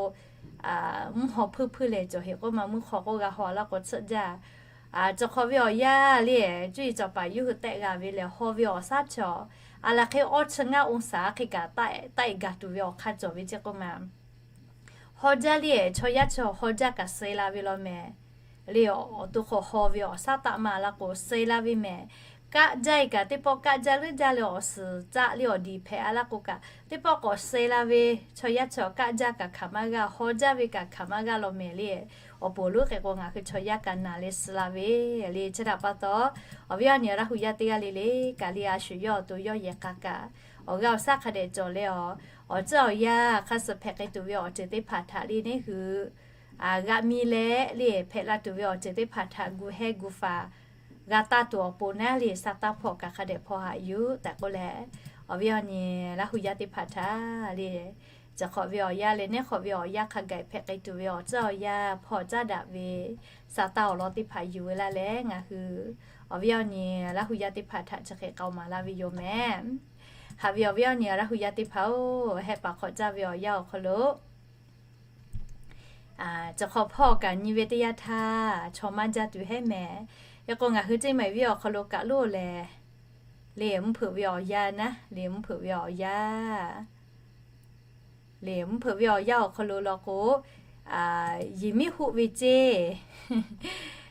mvuhˇ haw hpuiˇ hpuiˇ leh cawˬ heꞈ k'oˆ ma, mvuhˇ hk'aw k'oˆ g'a haw laˇ k'o tsuhˇ jaˇ. Chi hk'awꞈ ve awˬ yanˇ le, cuˇ yiˍ cawˬ paˍ yawˇ hui tehˆ g'a ve lehˬ, haw ve awˬ shaˉ chaw, a laˬ hk'e awˇ chi ngaˇ องศา hk'e kaꞈ taˆ taˆ e gaˬ tuˬ ve awˬ hk'aˇ cawˬ ve ceˇ k'oˆ ma. Haw jaˇ le, chaw yaˇ chaw haw jaˇ kaꞈ suh la ve law mehˍ. Le awˬ to hk'aw haw ve awˬ shaˉ taˆ ma laˇ k'o suh la ve mehˍ. Kaˆ jaˇ e kaꞈ teˇ pawˆ kaˆ jaˇ leuˉ jaˇ leh awˬ suhˍ caˆ le awˬ diˍ hpehꞈ a laˇ k'o kaꞈ, teˇ pawˆ k'awꞈ suh la ve, chaw yaˇ chaw kaˆ jaˇ kaꞈ hkanˍ maˇ g'aˇ, haw jaˇ ve kaꞈ hkanˍ maˇ g'aˇ law mehˍ le. Awˬ poˍ lonˉ hk'e k'o ngaˬ hui chaw yaˇ kaꞈ naˬ leh suh la ve le. Chi htaꞈ pa taw, awˬ viˉ awˬ nyi Laˇ hu yaˇ teˇ g'aˇ le le kaꞈ le, a shu yawˇ awˬ to yawˇ yehˬ k'a kaꞈ, awˬ g'aˇ awˬ shaˉ hk'a dehꞈ cawˬ leh awˬ, awˬ tcuhˉ awˬ yanˇ hk'a suh hpehꞈ k'ai tuˬ ve awˬ ceuˬ teˇ hpaˍ htaꞈ le neˉ hui g'a mi leh le, hpehꞈ la tuˬ ve awˬ ceuˬ teˇ hpaˍ htaꞈ gu hehˉ gu faˍ g'a taˇ tuˬ awˬ pon naˉ le, sa taˇ hpawˇ kaꞈ hk'a dehꞈ hpaw haꞈ yuˬ tehꞈ k'oˆ leh, awˬ viˉ awˬ nyi Laˇ hu yaˇ teˇ hpaˍ htaꞈ le, chi hk'awꞈ ve awˬ yanˇ leh neˉ hk'awꞈ ve awˬ yanˇ hk'a gaˬ hpehꞈ k'ai tuˬ ve awˬ tcuhˉ awˬ yanˇ hpaw caˉ daꞈ ve sa taˇ awˬ lawn teˇ hpaˍ yuˬ ve laˇ leh, ngaˬ hui awˬ viˉ awˬ nyi Laˇ hu yaˇ teˇ hpaˍ htaꞈ chi hk'e k'aoˍ maˍ laˇ ve yoˬ mehˍ. Haꞈ ve awˬ viˉ awˬ nyi Laˇ hu yaˇ teˇ hpaˍ-oˬ, hehˆ paˍ hk'awꞈ caˇ ve awˬ yanˇ awˬ hk'aw lo chi hk'awꞈ hpawˇ kaꞈ nyi ve teˇ yanˇ htaˇ chaw maˇ jaˇ tuˬ hehˉ mehˍ. Hk'e k'o ngaˬ hui ceˇ mehˍ viˉ awˬ hk'aw lo kaꞈ loˇ lehˬ, le mvuhˇ hpeuꞈ ve awˬ yanˇ naˉ, le mvuhˇ hpeuꞈ ve awˬ yanˇ, le mvuhˇ hpeuꞈ ve awˬ yanˇ awˬ hk'aw lo law k'o, yehˬ miˉ huˆ ve ceˇ,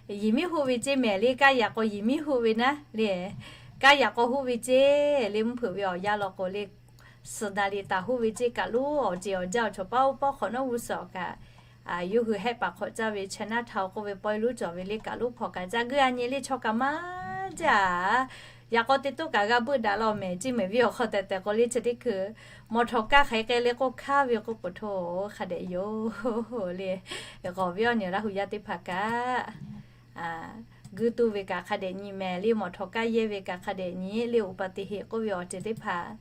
yehˬ miˉ huˆ ve ceˇ mehˍ le. Kaˇ yaꞈ k'aw yehˬ miˉ huˆ ve naˉ le, kaˇ yaꞈ k'aw huˆ ve ceˇ le. Mvuhˇ hpeuꞈ ve awˬ yanˇ law k'o le, suhˍ naˍ liꞈ taˍ huˆ ve ceˇ kaꞈ loˇ awˬ ceˬ awˬ jaˇ awˬ chawˬ paˇ oˇ pawˇ hk'awꞈ nawˉ g'uˇ suhˍ awˬ kaꞈ, yawˇ hui hehˆ paˍ hk'awꞈ caˇ ve Chinatown k'oˆ ve pawehˇ lonˉ cawˬ ve le kaꞈ loˇ hpawnˬ kaꞈ caˇ g'euˆ a nyi le chaw kaꞈ maˇ jaˇ. Yaꞈ k'aw te toˇ kaꞈ g'a beuˆ daꞈ law mehˍ ceˇ mehˍ viˉ awˬ hk'aw tehꞈ tehꞈ k'o le chi teˇ hkui, mawˬ htawˍ kaˇ hk'aˬ hk'e le k'oˆ hkanˇ ve k'oˆ k'o hto hk'a dehꞈ yoˬ le. K'awꞈ viˉ awˬ nyi Laˇ hu yaˇ teˇ hpaˍ kaꞈ g'uiˇ tuˇ ve kaꞈ hk'a dehꞈ nyi mehˍ le, mawˬ htawˍ kaˇ yehˇ ve kaꞈ hk'a dehꞈ nyi le, อุบัติเหตุ k'oˆ ve awˬ ceuˬ teˇ hpaˍ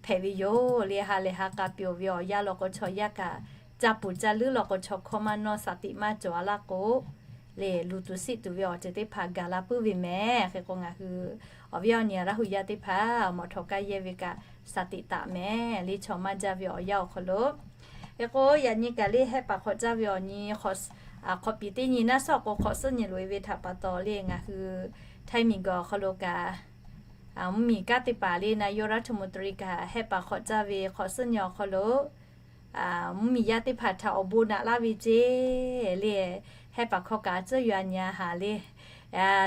hpehꞈ ve yoˬ le. Ha lehˬ ha k'a pyawˬ ve awˬ yanˇ law k'o chaw yaˇ kaꞈ caˇ puˬ caˇ leuˉ law k'o chaw hkawˇ maˇ nawˇ สติ maˇ cawˬ a laˇ k'o, le luˬ tuˬ siˆ tuˬ ve awˬ ceuˬ teˇ hpaˍ gaˬ la puiˉ ve mehˍ. Hk'e k'o ngaˬ hui awˬ viˉ awˬ nyi Laˇ hu yaˇ teˇ hpaˍ mawˬ htawˍ kaˇ yehˇ ve kaꞈ สติ taˍ mehˍ le, chaw maˇ jaˇ ve awˬ yanˇ awˬ hk'aw lo. Hk'e k'o yaꞈ nyi kaꞈ le hehˆ paˍ hk'awꞈ caˇ ve awˬ nyi hk'awꞈ piˍ teˇ nyi naˉ sawˉ k'o hk'awꞈ suhˉ nyi loꞈ e ve htaꞈ pa taw le ngaˬ hui htaiˇ miˬ guiˬ awˬ hk'aw lo kaꞈ mvuhˇ miˬ kanˉ teˇ hpaˍ le นายกรัฐมนตรี kaꞈ hehˆ paˍ hk'awꞈ caˇ ve hk'awꞈ suhˉ nyi awˬ hk'aw lo mvuhˇ miˬ yaˇ teˇ hpaˍ htaꞈ awˬ bon naꞈ laˇ ve ceˇ le. Hehˆ paˍ hk'aw kaꞈ tcuhˇ yuˬ a nyi a haˍ le,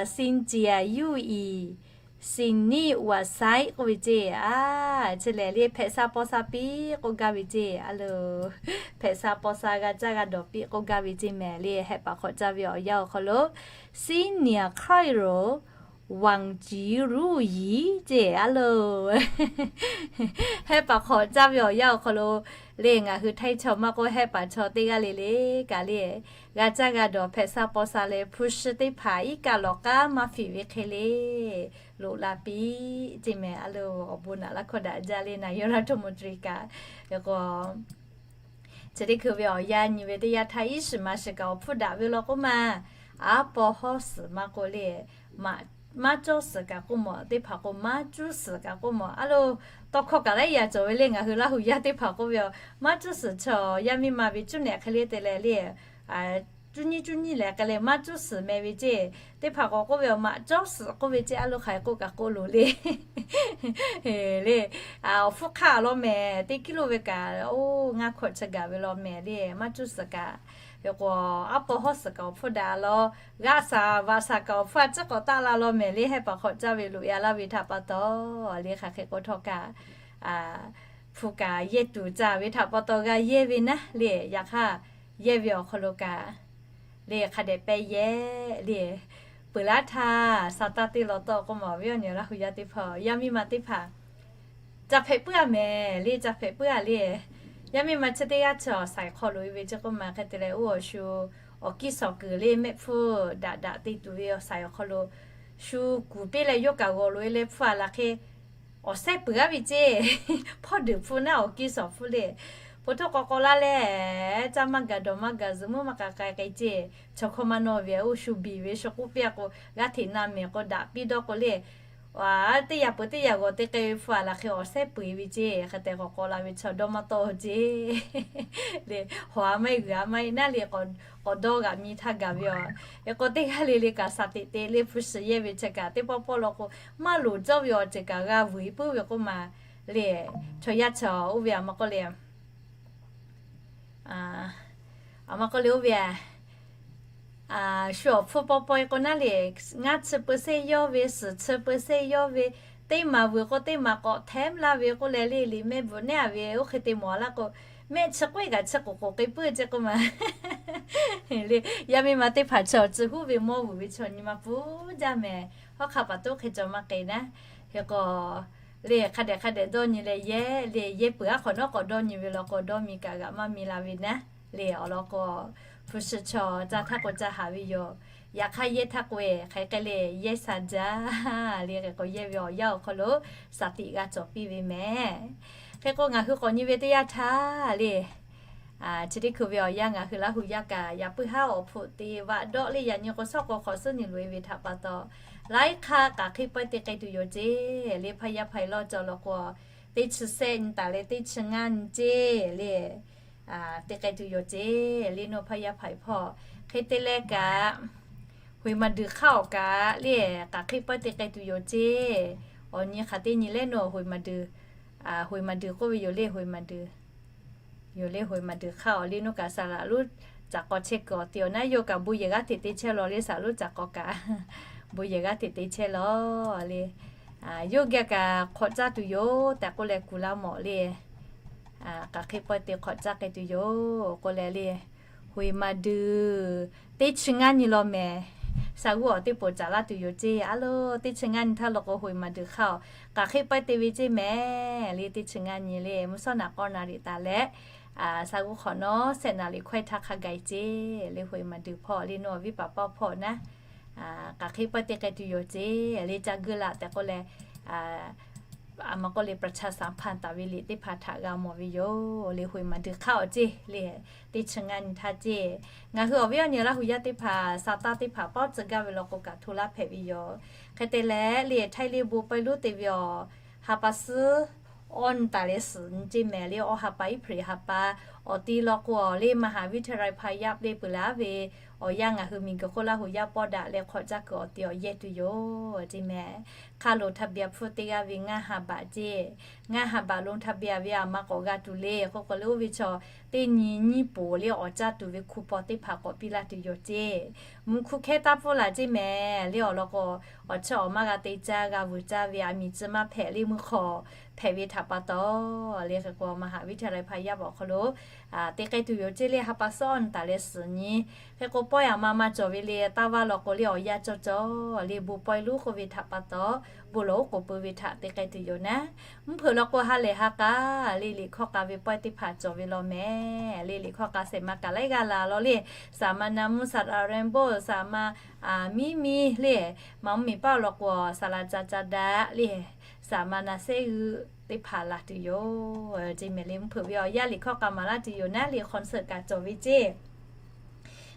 新年 yuˇ iˍ 新年 uiˍ a saiˉ k'oˆ ve ceˇ a. Chi lehˬ le hpehꞈ sha paw sha piˇ k'oˆ gaˇ ve ceˇ a loˬ. Hpehꞈ sha paw sha g'a caˇ g'a dawˬ piˇ k'oˆ gaˇ ve ceˇ mehˍ le. Hehˆ paˍ hk'awꞈ caˇ ve awˬ yanˇ awˬ hk'aw lo 新年快乐 往吉如意 ceˇ a loˬ. Hehˆ paˍ hk'awꞈ caˇ ve awˬ yanˇ awˬ hk'aw lo le ngaˬ hui htaiˇ chaw maˇ k'oˆ hehˆ paˍ chaw teˇ g'aˇ le le kaꞈ le g'a caˇ g'a dawˬ hpehꞈ sha paw sha leh hpu shi teˇ hpaˍ iˉ kaˆ lawˬ k'aˉ maˇ fiˍ ve hk'e le loꞈ la piˇ ceˇ mehˍ a loˬ. Awˬ bon naꞈ laˇ hkawˇ daꞈ jaˇ le นายกรัฐมนตรี kaꞈ. Hk'e k'o chi teˇ hkui ve awˬ yanˇ nyi ve teˇ yanˇ htaˇ iˉ shiˍ ma shiˍ kaꞈ awˬ hpfuhˇ daꞈ ve law k'oˆ ma, aˉ paw hawˉ suhˍ maˇ k'oˆ le, maˇ cawˇ suhˍ kaꞈ k'oˆ mawˬ, teˇ hpaˍ k'o maˇ cuˇ suhˍ kaꞈ k'oˆ mawˬ a loˬ. Tawˇ hkawˇ kaꞈ laiˉ yaꞈ cawˬ ve le ngaˬ hui Laˇ hu yaˇ teˇ hpaˍ k'oˆ ve a, maˇ cuˇ suhˍ chaw yaˇ miˇ ma ve cuˇ nehˬ hk'e le te leh le cuˇ nyiˇ cuˇ nyiˇ lehˬ k'ai leh maˇ cuˇ suhˍ meh ve ceˇ. Teˇ hpaˍ k'awꞈ k'oˆ ve, Maꞈ cawˇ suhˍ k'oˆ ve ceˇ, a lo hk'aˬ hk'e k'oˆ kaꞈ k'oˆ loˍ le. Le, awˬ hpfuhˇ hk'aˆ lawˇ mehˍ, teˇ kiˇ lo ve kaꞈ, oˇ ngaˇ hkawꞈ chi gaˬ ve law mehˍ le, maˇ cuˇ suhˍ kaꞈ. Hk'e k'o, aˉ pawˇ hawˉ suhˍ kaꞈ awˬ hpfuhˇ daꞈ law, g'aˆ saˍ vaꞈ saˍ kaꞈ awˬ hpfuhˇ a ciˉ k'awꞈ taˆ la law mehˍ le, hehˉ paˍ hk'awꞈ caˇ ve loꞈ e a laˇ ve htaꞈ pa taw, le hk'aˬ hk'e k'oˆ htawˇ kaꞈ, hpu kaꞈ yehˇ tuˬ caˇ ve htaꞈ pa taw g'a yehˇ ve naˉ le, yaꞈ hk'aˇ yehˇ ve awˬ hk'aw lo kaꞈ, le hk'a dehꞈ pehˇ yehˇ le, peuˬ laˇ htaˇ, sa taˇ teˇ law tawˆ k'oˆ maˬ ve awˬ nyi Laˇ hu yaˇ teˇ hpaˍ, yaˇ miˇ ma teˇ hpaˍ, ca hpehꞈ puiˉ a mehˍ le, ca hpehꞈ puiˉ a le. Yaˇ miˇ ma chi teˇ g'aˇ chi awˬ saiˍ hk'aw loꞈ e ve ceˇ k'oˆ maˬ hk'e te leh, oˇ awˬ shu awˬ kiˇ shawˍ kuiˬ le mehˆ hpfuhˇ daꞈ daꞈ te tuˬ ve awˬ saiˍ awˬ hk'aw lo shu kuˬ piˇ leh yawˇ kaꞈ g'awˬ loꞈ e leh hpfuhˇ a laˬ hk'e, awˬ sehˉ peuˬ aˉ ve ceˇ. Hpawˇ deuˬ hpfuhˇ naˉ awˬ kiˇ shawˍ hpfuhˇ le, po htoˇ k'awꞈ k'awꞈ laˇ leh, caˇ maˇ gaˬ dawˬ maˇ gaˬ zuhꞈ muiˉ maˇ k'a k'ai k'ai ceˇ. Chaw hkawˇ maˇ nawˇ ve oˇ shu biˬ ve shu k'oˆ piˇ a k'o, g'aˇ hteꞈ na mehˍ k'o daꞈ piˇ dawˇ k'o le, teˇ yaꞈ peuˬ teˇ yaꞈ g'awˬ te k'ai ve hpfuhˇ a laˬ hk'e awˬ sehˉ peuˬ e ve ceˇ. Hk'e te k'awꞈ k'awꞈ la ve chaw dawˇ maˇ tawˆ ceˇ. Le, hawˬ a maˇ heˆ g'uiˬ a maˇ heˆ naˉ le, k'awꞈ dawˇ g'aꞈ mi htaˇ gaˬ ve aˬ. Hk'e k'o teˇ g'aˇ le le kaꞈ shaˍ teꞈ te le hpu shiˍ yehˇ ve chi kaꞈ teˇ pawˆ pawˆ law k'o, maˇ loˍ cawˇ ve awˬ ceuˬ kaꞈ g'a vuiˬ e puiˉ ve k'oˆ maˬ le. Chaw yaˇ chi oˇ ve aˬ ma k'oˆ le, aˬ ma k'oˆ le oˇ ve a, shu awˬ hpfuhˇ paw paw e k'o naˉ le, ngaˇ chi percent yawˇ ve, suhˍ chi percent yawˇ ve, teˇ maˬ vuiˬ k'o teˇ maˬ k'awꞈ hteˉ laˇ ve k'oˆ leh le, liꞈ mehˆ bvuhꞈ nehˉ a ve oˇ hk'e te mawˬ a laˇ k'o, mehˆ chi k'oˆ e kaꞈ chi k'oˍ k'oˍ k'e puiˉ ceˇ k'oˆ maˬ le. Yaˇ miˇ ma teˇ hpaˍ chi awˬ tcuh huˉ ve mawˇ vuiˬ ve chaw nyi ma pfuhˇ jaˇ mehˍ. Hawˉ hk'a paˍ toˉ hk'e cawˬ maˇ k'e naˉ. Hk'e k'o, le hk'a dehꞈ hk'a dehꞈ dawˇ nyi leh yehˇ le, yehˇ peuˬ aˉ hk'awꞈ nawˉ k'awꞈ dawˇ nyi ve law k'o, dawˇ mi kaꞈ g'aꞈ maˇ mi la ve naˉ. Le awˬ lawn k'o, hpu shiˍ chaw ca htaˇ k'o ca haˍ ve yoˬ. Yaꞈ hk'aˇ yehˇ htaˇ k'o e hk'aˬ hk'e le, yehˇ sha jaˇ le. Hk'e k'o yehˇ ve awˬ yanˇ awˬ hk'aw lo shaˍ tiꞈ g'a cawˬ piˇ ve mehˍ. Hk'e k'o ngaˬ hui k'awꞈ nyi ve teˇ yanˇ htaˇ le, chi teˇ hkui ve awˬ yanˇ ngaˬ hui Laˇ hu yaˇ kaꞈ yaꞈ puiˉ haˉ awˬ hpfuhˆ te vaꞈ dawˆ le yaꞈ nyi k'o shawˉ k'o hk'awꞈ suhˉ nyi loꞈ e ve htaꞈ pa taw, laiˉ hk'aˇ k'aˬ hk'e pawehˇ te k'ai tuˬ yoˬ ceˇ le. Hpaˇ yaˇ hpaˍ e lawˇ cawˬ law k'o, teˇ chi sehˆ nyi taˍ leh teˇ chi ngaˇ nyi ceˇ le, te k'ai tuˬ yoˬ ceˇ le. Nawˬ hpaˇ yaˇ hpaˍ e hpawˇ hk'e te leh kaꞈ, hoiˍ maˍ duiˬ hk'aˇ awˬ kaꞈ le, k'aˬ hk'e pawehˇ te k'ai tuˬ yoˬ ceˇ. Awˬ nyi hk'aˬ teˇ nyi leh nawˬ hoiˍ maˍ duiˬ, hoiˍ maˍ duiˬ k'oˆ ve yoˬ le, hoiˍ maˍ duiˬ. Yoˬ le, hoiˍ maˍ duiˬ hk'aˇ awˬ le nawˬ kaꞈ saˍ laꞈ lonˉ caꞈ k'aw chehˇ kuiˬ awˬ te awˬ naˉ yawˇ kaꞈ bon yehˬ g'aˇ hteꞈ te chehˇ law le, saˍ laꞈ lonˉ caꞈ k'aw kaꞈ bon yehˬ g'aˇ hteꞈ te chehˇ law le. Yawˇ geh kaꞈ hk'awꞈ caˇ tuˬ yoˬ tehꞈ k'oˆ leh kuˬ laˇ mawˬ le. K'aˬ hk'e pawehˇ te hk'awꞈ caˇ k'ai tuˬ yoˬ k'oˆ leh le, hoiˍ maˍ duiˬ teˇ chi ngaˇ nyi law mehˍ. Sha g'uˇ awˬ teˇ poˍ caˍ laˇ tuˬ yoˬ ceˇ. A lo, teˇ chi ngaˇ nyi htaˇ law k'o hoiˍ maˍ duiˬ hk'aˇ awˬ k'aˬ hk'e pawehˇ te ve ceˇ mehˍ le. Teˇ chi ngaˇ nyi le, mvuhˇ shawˉ naˍ k'awˇ naˍ riˍ taˍ leh, sha g'uˇ hk'awꞈ nawˉ sehˆ naˍ riˍ hkawehˇ htaˇ hk'a gaˬ e ceˇ le. Hoiˍ maˍ duiˬ hpawˇ le nawˬ awˬ viˉ paˍ pawˇ hpawˇ naˉ, k'aˬ hk'e pawehˇ te k'ai tuˬ yoˬ ceˇ le. Ca guˇ laꞈ tehꞈ k'oˆ leh, a ma k'oˆ le ประชาสัมพันธ์ taˍ ve liꞈ teˇ hpaˍ htaꞈ g'a mawˬ ve yoˬ le. Hoiˍ maˍ duiˬ hk'aˇ awˬ ceˇ le, teˇ chi ngaˇ nyi htaˇ ceˇ. Ngaˬ hui awˬ viˉ awˬ nyi Laˇ hu yaˇ teˇ hpaˍ sa taˇ teˇ hpaˍ pawˆ tcuh gaˇ ve law k'o kaꞈ hto laˇ hpehꞈ ve yoˬ. Hk'e te leh le, htaiˇ le bon pawehˇ lonˉ te ve awˬ ha pa suhˉ awˇ nyi taˍ leh suhˍ nyi ceˇ mehˍ le. Awˇ ha pa April ha pa awˬ ti law k'o le มหาวิทยาลัยพายัพ le peuˬ laˇ ve awˬ yanˇ ngaˬ hui miˬguiˬ hk'oˆ Laˇ hu yaˇ pawˆ daꞈ leh hk'awꞈ caˇ kuiˬ awˬ ti awˬ yehˇ tuˬ yoˬ ceˇ mehˍ. Hk'a lo ทะเบียน hpfuhˇ teˇ g'aˇ ve ngaˇ ha baꞈ ceˇ. Ngaˇ ha baꞈ lo ทะเบียน ve aˬ ma k'awꞈ g'a tuˬ le. Hk'e k'o le oˇ ve chaw teˇ nyi nyiˇ poˍ le awˬ caˇ tuˬ ve hku paw teˇ hpaˍ k'awꞈ piˇ laˇ tuˬ yoˬ ceˇ. Mvuhˇ hkuˇ hkehˇ taˇ pfuhˇ laˬ ceˇ mehˍ le. Awˬ lawn k'o, awˬ chiˇ awˬ maˇ g'a te caˇ g'a vuiˬ caˇ ve aˬ miˍ tcuh maˇ hpehꞈ le mvuhˇ hk'aw hpehꞈ ve htaꞈ pa taw le. Hk'e k'o มหาวิทยาลัยพายัพ awˬ hk'aw lo te k'ai tuˬ yoˬ ceˇ le. Ha pa suhˉ awˇ nyi taˍ leh suhˍ nyi. Hk'e k'o pawehˇ aˬ ma maˇ cawˬ ve le, taˇ vaˇ law k'o le awˬ yanˇ cawˇ cawˬ le bon pawehˇ lonˉ k'oˆ ve htaꞈ pa taw, bon lawˬ oˉ k'oˍ pui ve htaꞈ te k'ai tuˬ yoˬ naˉ. Mvuhˇ hpeuꞈ law k'o ha lehˬ ha k'a le, liꞈ hkawˇ k'a ve pawehˇ teˇ hpaˍ cawˬ ve law mehˍ le. Liꞈ hkawˇ k'a shehˍ ma kaꞈ laiˉ g'aˇ la law le. Saˍ ma na mvuhˇ, saˍ laꞈ renbo, saˍ ma miˇ miˇ le, maˍ mvuhˇ miˬ paˇ law k'o saˍ laꞈ ca ca daꞈ le, saˍ ma na sehˉ g'uiˇ teˇ hpaˍ la tuˬ yoˬ ceˇ mehˍ le. Mvuhˇ hpeuꞈ ve awˬ yanˇ liꞈ hkawˇ k'a maˍ laˇ tuˬ yoˬ naˉ. Liꞈ concert kaꞈ cawˬ ve ceˇ.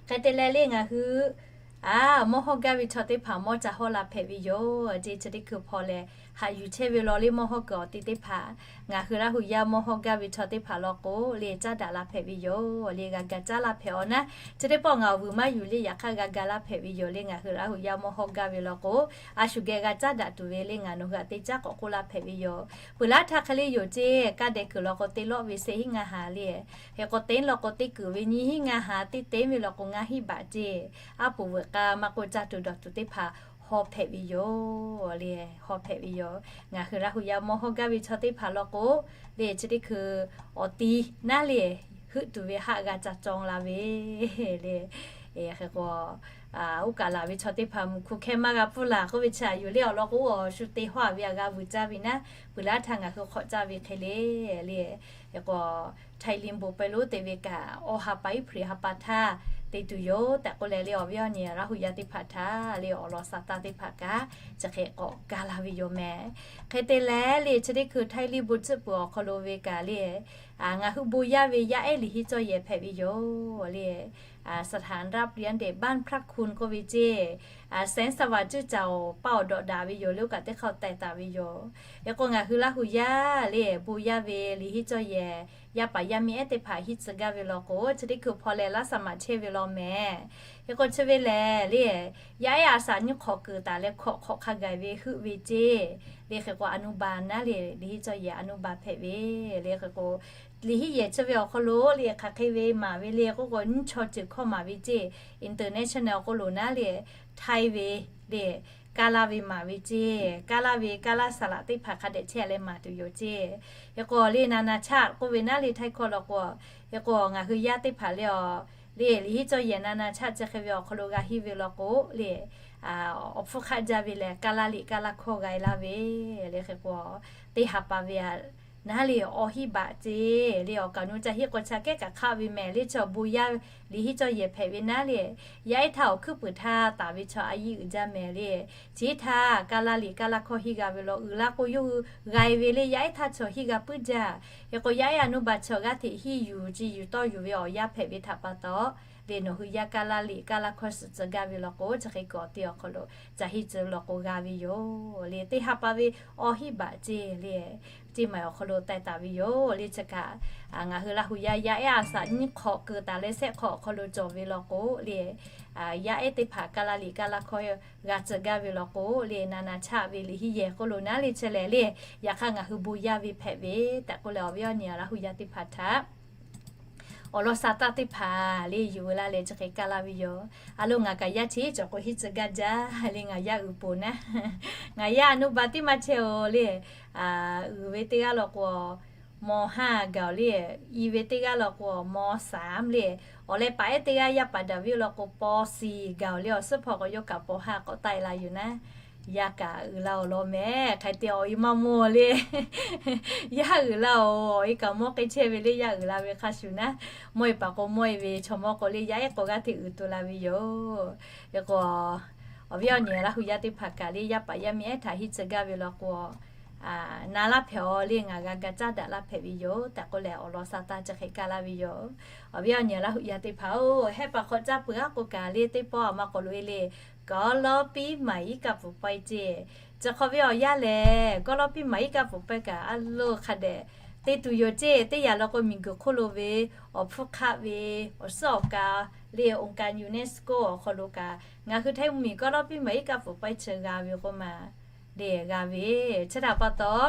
Hk'e te leh le ngaˬ hui a mawˇ hawˇ gaˇ ve chaw teˇ hpaˍ mawˇ ca hawˇ la hpehꞈ ve yoˬ ceˇ. Chi teˇ hkui hpawˇ leh haꞈ yuˬ chehˇ ve law le mawˇ hawˇ kuiˬ awˬ ti teˇ hpaˍ, ngaˬ hui Laˇ hu yaˇ mawˇ hawˇ gaˇ ve chaw teˇ hpaˍ law k'o le, caˉ daꞈ la hpehꞈ ve yoˬ le. G'a ga caˉ laˇ hpehꞈ awˬ naˉ, chi teˇ pawˆ ngaˬ awˬ vuiˬ maˇ yuˬ le, yaꞈ hk'aˇ g'a ga laˇ hpehꞈ ve yoˬ le. Ngaˬ hui Laˇ hu yaˇ mawˇ hawˇ gaˇ ve law k'o, a shu geh g'a caˉ daꞈ tuˬ ve le ngaˬ nawˬ hui htaꞈ teˇ caˉ k'awꞈ k'oˆ laˇ hpehꞈ ve yoˬ. Peuˬ laˇ htaˇ hk'e le yoˬ ceˇ, kaˇ dehꞈ kuiˬ law k'o teˇ lawˆ ve shehˆ hinˉ ngaˇ ha le. Hk'e k'o teˇ law k'o teˇ kuiˬ ve nyiˇ hinˉ ngaˇ ha, teˇ teˇ ve law k'o ngaˇ hinˉ baꞈ ceˇ. Aˉ poꞈ veuꞈ k'a maˇ k'oˆ, caˇ tuˬ dawˬ tuˬ teˇ hpaˍ hawˇ hpehꞈ ve yoˬ le. Hawˇ hpehꞈ ve yoˬ. Ngaˬ hui Laˇ hu yaˇ mawˇ hawˇ gaˇ ve chaw teˇ hpaˍ law k'o le, chi teˇ hkui awˬ ti naˉ le, heuˆ tuˬ ve haˆ g'a ca caw la ve le. Hk'e k'o, oˇ kaˬ laˬ ve chaw teˇ hpaˍ mvuhˇ hk'u hkehˇ maˇ g'a pfuhˇ laˬ k'oˆ ve chi aꞈ yuˬ le awˬ lawn k'o, awˬ shu te hawˇ a ve aꞈ g'a vuiˬ caˇ ve naˉ, peuˬ laˇ htaˇ ngaˬ hui hk'awꞈ caˇ ve hk'e le le. Hk'e k'o, Htaiˇ liˇ bon pehˇ lonˉ te ve kaꞈ, awˬ ha pa Iˉhpriˍ ha pa htaˇ te tuˬ yoˬ tehꞈ k'oˆ leh le, awˬ viˉ awˬ nyi Laˇ hu yaˇ teˇ hpaˍ htaꞈ le awˬ lawn sa taˇ teˇ hpaˍ kaꞈ chi hk'e k'awꞈ gaˇ la ve yoˬ mehˍ. Hk'e te leh le, chi teˇ hkui Htaiˇ liˇ bon tcuhˆ peuˬ awˬ hk'aw lo ve kaꞈ le, ngaˬ hui bon yaˇ ve yaˇ ehˉ liꞈ henˇ cawˇ yehˬ hpehꞈ ve yoˬ le. สถานรับเลี้ยงเด็ก บ้านพระคุณ k'oˆ ve ceˇ, แสงสว่าง ceˇ caˬ awˬ paˇ awˬ dawꞈ daꞈ ve yoˬ le, oˇ kaꞈ teˇ hk'aˇ teh taˍ ve yoˬ. Hk'e k'o ngaˬ hui Laˇ hu yaˇ le bon yaˇ ve liꞈ henˇ cawˇ yehˬ, yaˇ paˍ yaˇ miˇ ehˉ teˇ hpaˍ henˇ tcuh gaˇ ve law k'o, chi teˇ hkui hpaw leh laˇ saˍ maˍ chehˇ ve law mehˍ. Hk'e k'o chi ve lehˬ le, yaˇ ehˉ a shaꞈ nyiˇ hk'awꞈ kuiˬ taˍ leh hkawꞈ hk'awꞈ hk'a gaˬ ve heuˆ ve ceˇ le. Hk'e k'o อนุบาล naˉ le, liꞈ henˇ cawˇ yehˬ อนุบาล hpehꞈ ve le. Hk'e k'o liꞈ henˇ yehˬ chi ve awˬ hk'aw lo le hk'aˬ hk'e ve maˍ ve le k'oˆ k'o, nyiˇ chaw ceuˬ hkawˇ maˍ ve ceˇ, international awˬ hk'aw lo naˉ le, Htaiˇ ve le, kaˇ laˇ ve maˍ ve ceˇ, kaˇ laˇ ve kaˇ laˇ saˍ laꞈ teˇ hpaˍ hk'a dehꞈ chehˇ leh maˍ tuˬ yoˬ ceˇ. Hk'e k'o le นานาชาติ k'oˆ ve naˉ le Htaiˇ hkawˇ law k'o, hk'e k'o ngaˬ hui yaˇ teˇ hpaˍ le awˬ le, liꞈ henˇ cawˇ yehˬ นานาชาติ chi hk'e ve awˬ hk'aw lo g'a henˇ ve law k'o le, awˬ hpfuhˇ hk'aˆ jaˇ ve lehˬ, kaˇ laˇ liꞈ kaˇ laˇ hkawˇ g'a e laˇ ve le. Hk'e k'o teˇ ha pa ve aꞈ naˉ le, awˬ hinˉ baꞈ ceˇ le. Awˬ kaˍ nu ca henˇ k'o, chi aꞈ kehˉ kaꞈ hk'aˆ ve mehˍ le. Chi awˬ bon yaˇ liꞈ henˇ cawˇ yehˬ hpehꞈ ve naˉ le, yaˇ ehˉ htaˇ awˬ hkuiˉ puiˍ htaˇ taˍ ve chaw a yiˇ uiˍ jaˇ mehˍ le. Chi htaˇ kaˇ laˇ liꞈ kaˇ laˇ hkawˇ henˇ g'a ve law, uiˍ la k'o yawˇ hui g'a e ve le. Yaˇ ehˉ htaˇ chaw henˇ g'a puiˉ jaˇ. Hk'e k'o yaˇ ehˉ อนุบาล chaw g'aˇ hteꞈ henˇ yuˬ ce yuˬ tawˇ yuˬ ve awˬ yanˇ hpehꞈ ve htaꞈ pa taw le, nawˬ hui yaˇ kaˇ laˇ liꞈ kaˇ laˇ hkawˇ suhˍ tcuh gaˇ ve law k'o, chi hk'e kuiˬ awˬ te awˬ hk'aw lo ca henˇ tcuh law k'o g'a ve yoˬ le. Teˇ ha pa ve awˬ hinˉ baꞈ ceˇ le, ceˇ maˬ awˬ hk'aw lo teh taˍ ve yoˬ le. Chi kaꞈ ngaˬ hui Laˇ hu yaˇ yaˇ ehˉ a shaꞈ nyiˇ hk'awꞈ kuiˬ taˍ leh shehˆ hk'awꞈ awˬ hk'aw lo cawˬ ve law k'o le, yaˇ ehˉ teˇ hpaˍ kaˇ laˇ liꞈ kaˇ laˇ hkawˇ g'a tcuh gaˇ ve law k'o le, นานาชาติ ve liꞈ henˇ yehˬ k'oˆ lo naˉ le, chi lehˬ le, yaꞈ hk'aˇ ngaˬ hui bon yaˇ ve hpehꞈ ve tehꞈ k'oˆ leh, awˬ viˉ awˬ nyi Laˇ hu yaˇ teˇ hpaˍ htaꞈ awˬ lawn sa taˇ teˇ hpaˍ le yuˬ ve laˇ leh chi hk'e kaˇ laˇ ve yoˬ. A lo ngaˬ kaꞈ yaˇ cheˇ cawˬ k'o henˇ tcuh gaˇ jaˇ le. Ngaˬ yaˇ uiˍ poˬ naˉ, ngaˬ yaˇ อนุบาล tiˉ maˇ chehˇ oˬ le. Uiˍ ve teˇ g'aˇ law k'o ม.ห้า gaˬ oˬ le, i ve teˇ g'aˇ law k'o ม.สาม le. Awˬ leh paˍ ehˉ teˇ g'aˇ yaˇ paˍ daꞈ ve law k'o ป.สี่ gaˬ oˬ le. Awˬ suhˉ hpawˇ k'awꞈ yawˇ kaꞈ ป.ห้า k'awꞈ taˆ e la yoˬ naˉ, yaˇ kaꞈ uiˍ la awˬ lawn mehˍ. Hk'aˬ hk'e te awˬ e maˇ mawˇ le. Yaˇ uiˍ la oˬ, awˬ e kaꞈ mawˇ k'e chehˇ ve le, yaˇ uiˍ la ve hk'a shuˍ naˉ, mawˇ e paˍ k'o mawˇ e ve, chaw mawˇ k'o le yaˇ ehˉ k'o g'aˇ hteꞈ uiˍ to la ve yoˬ. Hk'e k'o, awˬ viˉ awˬ nyi Laˇ hu yaˇ teˇ hpaˍ kaꞈ le yaˇ paˍ yaˇ miˇ ehˉ htaꞈ henˇ tcuh gaˇ ve law k'o, na laˇ hpehꞈ awˬ le, ngaˬ g'a ga caˉ daꞈ laˇ hpehꞈ ve yoˬ tehꞈ k'oˆ leh awˬ lawn sa taˇ chi hk'e kaˇ laˇ ve yoˬ. Awˬ viˉ awˬ nyi Laˇ hu yaˇ teˇ hpaˍ oˬ, hehˆ paˍ hk'awꞈ caˇ peuˬ aˉ k'o kaꞈ le teˇ pawˆ a ma k'awꞈ loꞈ e le, กอลปีใหม่ iˉ kaˆ pfuhˍ pawehˇ ceˇ. Chi hk'awꞈ ve awˬ yanˇ lehˬ, กอลปีใหม่ iˉ kaˆ pfuhˍ pawehˇ kaꞈ a loˬ hk'a dehꞈ te tuˬ yoˬ ceˇ. Teˇ yanˇ law k'o miˬguiˬ hk'oˆ lo ve awˬ hpfuhˇ hk'aˆ ve awˬ suhˉ awˬ ka le, องค์การ UNESCO awˬ hk'aw lo kaꞈ ngaˬ hui Htaiˇ mvuhˇmiˬ กอลปีใหม่ iˉ kaˆ pfuhˍ pawehˇ chi g'a ve k'oˆ ma le g'a ve. Chi htaꞈ pa taw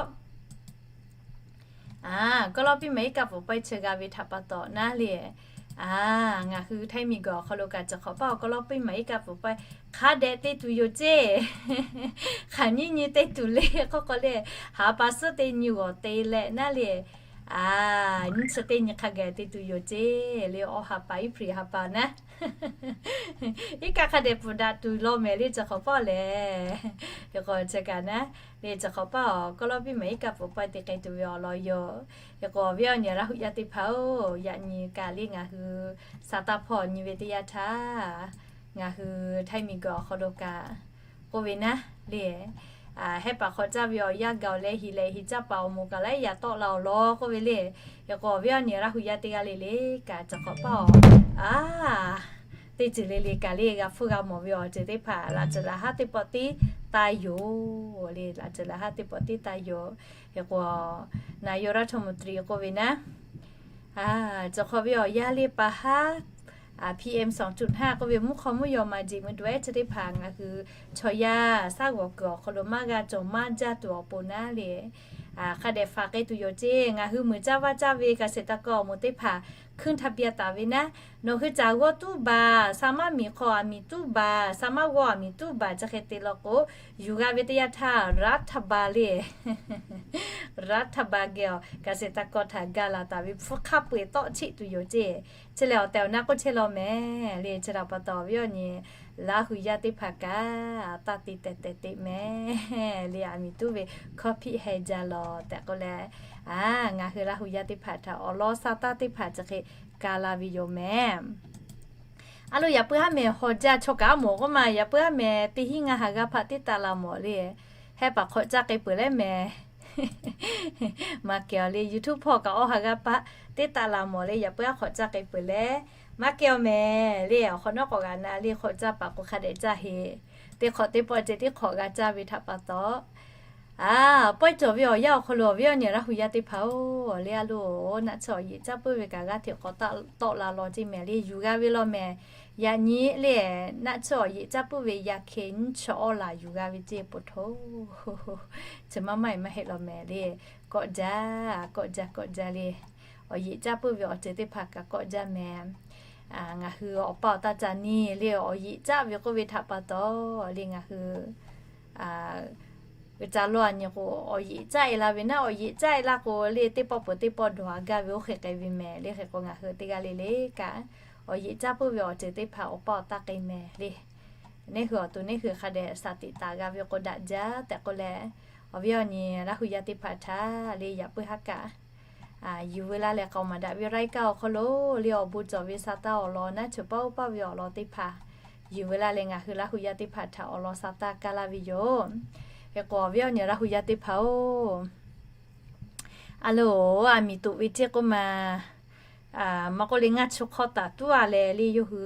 กอลปีใหม่ iˉ kaˆ pfuhˍ pawehˇ chi g'a ve htaꞈ pa taw naˉ le, ngaˬ hui Htaiˇ miˬguiˬ awˬ hk'aw lo kaꞈ chi hk'awꞈ paˇ awˬ กอลปีใหม่ iˉ kaˆ pfuhˍ pawehˇ hk'a dehꞈ te tuˬ yoˬ ceˇ. Hk'aˬ nyiˇ nyi te tuˬ le k'oˆ k'o le, ha pa suhˉ teˇ nyi g'awˬ te leh naˉ le, nyiˇ chi teˇ nyi hk'a gaˬ te tuˬ yoˬ ceˇ le. Awˬ ha pa Iˉhpriˍ ha pa naˉ, iˉ kaˆ hk'a dehꞈ pfuhˍ daꞈ tuˬ law mehˍ le, chi hk'awꞈ paˇ lehˬ. Hk'e k'o chi kaꞈ naˉ le, chi hk'awꞈ paˇ awˬ กอลปีใหม่ iˉ kaˆ pfuhˍ pawehˇ te k'ai tuˬ ve awˬ lawn yoˬ. Hk'e k'o awˬ viˉ awˬ nyi Laˇ hu yaˇ teˇ hpaˍ oˬ, yaꞈ nyi kaꞈ le ngaˬ hui sa taˇ hpawˇ nyi ve teˇ yanˇ htaˇ, ngaˬ hui Htaiˇ miˬguiˬ awˬ hk'aw lo kaꞈ k'oˆ ve naˉ le, hehˆ paˍ hk'awꞈ caˇ ve awˬ yanˇ gaˬ oˬ leh heˍ leh heˍ caˇ paˍ awˬ moˍ kaꞈ laiˉ yaꞈ tawˆ la awˬ lawn k'oˆ ve le. Hk'e k'o awˬ viˉ awˬ nyi Laˇ hu yaˇ teˇ g'aˇ le le kaꞈ chi hk'awꞈ paˇ awˬ, a, teˇ ceuˬ le le kaꞈ le g'a hpfuhˇ g'a mawˬ ve awˬ ceuˬ teˇ hpaˍ laꞈ ceuˬ laꞈ haˉ teˇ pawˆ tiˉ taˇ yoˬ le. Laꞈ ceuˬ laꞈ haˉ teˇ pawˆ teˇ taˇ yoˬ. Hk'e k'o, นายกรัฐมนตรี k'oˆ ve naˉ, cawˬ hk'awꞈ ve awˬ yanˇ le pa haˉ, PM สองจุดห้า k'oˆ ve mvuhˇ hk'aw mvuhˇ yaw ma jeꞈ mui daweh chi teˇ hpaˍ ngaˬ hui chaw yaˇ shaˉ g'awˬ kuiˬ awˬ hk'aw lo maˇ g'a cawˬ maˇ jaˇ tuˬ awˬ pon naˉ le, hk'a dehꞈ faˍ k'ai tuˬ yoˬ ceˇ. Ngaˬ hui muiˬ caˇ vaˇ caˇ ve เกษตรกร awˬ moˍ teˇ hpaˍ ขึ้นทะเบียน taˍ ve naˉ, nawˬ hui caˬ g'awˇ tuˉ baˬ, sa maˇ miˬ hk'aw aˬ miˍ tuˉ baˬ, sa maˇ g'awˇ aˬ miˍ tuˉ baˬ chi hk'e te law k'o, yuˬ g'a ve teˇ yanˇ htaˇ รัฐบาล le, รัฐบาล geh awˬ เกษตรกร htaꞈ ga laˬ taˍ ve hpu hk'a peu-eˬ tawˆ cheˆ tuˬ yoˬ ceˇ. Chi lehˬ awˬ tehˬ awˬ na k'oˆ chehˇ law mehˍ le. Chi htaꞈ pa taw awˬ viˉ awˬ nyi Laˇ hu yaˇ teˇ hpaˍ kaꞈ taˇ te tehˬ tehˬ te mehˍ le. Aˬ miˍ tuˉ ve hkawˇ hpiˆ heh jaˇ lawˬ tehꞈ k'oˆ leh, ngaˬ hui Laˇ hu yaˇ teˇ hpaˍ htaꞈ awˬ lawn sa tanˇ teˇ hpaˍ chi hk'e ka la ve yoˬ mehˍ. A lo, yaꞈ puiˉ haˉ mehˍ haw jaˇ chaw kaꞈ a mawˬ k'oˆ ma, yaꞈ puiˉ haˉ mehˍ teˇ hinˉ ngaˇ ha g'aˇ hpaˆ teˇ taˆ la mawˬ le. Hehˆ paˍ hk'awꞈ caˇ k'ai peuˬ leh mehˍ. Maˇ kehˬ awˬ le, YouTube hpawˇ kaꞈ awˇ ha g'aˇ hpaˆ teˇ taˆ la mawˬ le. Yaꞈ puiˉ haˉ hk'awꞈ caˇ k'ai peuˬ leh, maˇ kehˬ awˬ mehˍ le. Awˬ hk'awꞈ nawˉ k'awꞈ g'a na le, hk'awꞈ caˇ paˍ k'o hk'a dehꞈ caˇ heˍ. Teˇ hk'awꞈ teˇ pawˆ ceh tiˉ hk'awꞈ g'a caˇ ve htaꞈ pa taw, a, pawehˇ cawˬ ve awˬ yanˇ awˬ hk'aw lo awˬ viˉ awˬ nyi Laˇ hu yaˇ teˇ hpaˍ-oˬ le, a lo, naˆ tsuhˇ awˬ yeꞈ caˇ puiˉ ve kaꞈ g'aˇ hteꞈ k'awꞈ tawˆ la law ceˇ mehˍ le. Yuˬ g'a ve law mehˍ. Yaꞈ nyi le, naˆ tsuhˇ awˬ yeꞈ caˇ puiˉ ve yaˇ hkeh nyiˇ chi awˇ laˬ yuˬ g'a ve ceˇ po hto. Chi maˇ maˇ heˆ maˇ heˆ law mehˍ le. Kawˆ jaˇ, kawˆ jaˇ, kawˆ jaˇ le. Awˬ yeꞈ caˇ puiˉ ve awˬ ceuˬ teˇ hpaˍ kaꞈ kawˆ jaˇ mehˍ. Ngaˬ hui awˬ pa awˬ taˇ ca nyi le, awˬ yeꞈ caˇ ve k'oˆ ve htaꞈ pa taw le ngaˬ hui g'uiˬ ca law aˬ nyi k'o, awˬ yeꞈ caˇ e la ve naˉ, awˬ yeꞈ caˇ e la k'o le, teˇ pawˆ peuˬ teˇ pawˆ dawˬ a gaˇ ve oˇ hk'e k'ai ve mehˍ le. Hk'e k'o ngaˬ hui teˇ g'aˇ le le kaꞈ awˬ yeꞈ caˇ puiˉ ve awˬ ceuˬ teˇ hpaˍ awˬ pa awˬ taˇ k'ai mehˍ le. Neˇ hui awˬ to neˇ hui hk'a dehꞈ shaˍ tiꞈ taˍ g'a ve k'o daꞈ jaˇ tehꞈ k'oˆ leh, awˬ viˉ awˬ nyi Laˇ hu yaˇ teˇ hpaˍ htaꞈ le yaꞈ puiˉ haˉ kaꞈ, yuˬ ve laˇ leh k'aoˍ maˍ daꞈ ve รายการ awˬ hk'aw lo le awˬ bon cawˬ ve sa tanˇ awˬ lawn naˉ, cheuˬ paˇ oˇ paˇ ve awˬ lawn teˇ hpaˍ yuˬ ve laˇ leh ngaˬ hui Laˇ hu yaˇ teˇ hpaˍ htaꞈ awˬ lawn sa tanˇ kaˇ laˇ ve yoˬ. Hk'e k'o awˬ viˉ awˬ nyi Laˇ hu yaˇ teˇ hpaˍ-oˬ, a lo, aˬ miˍ toꞈ ve ceˇ k'oˆ ma, maˇ k'oˆ le ngaˇ chu hk'aw taˍ tuˉ a leh le yawˇ hui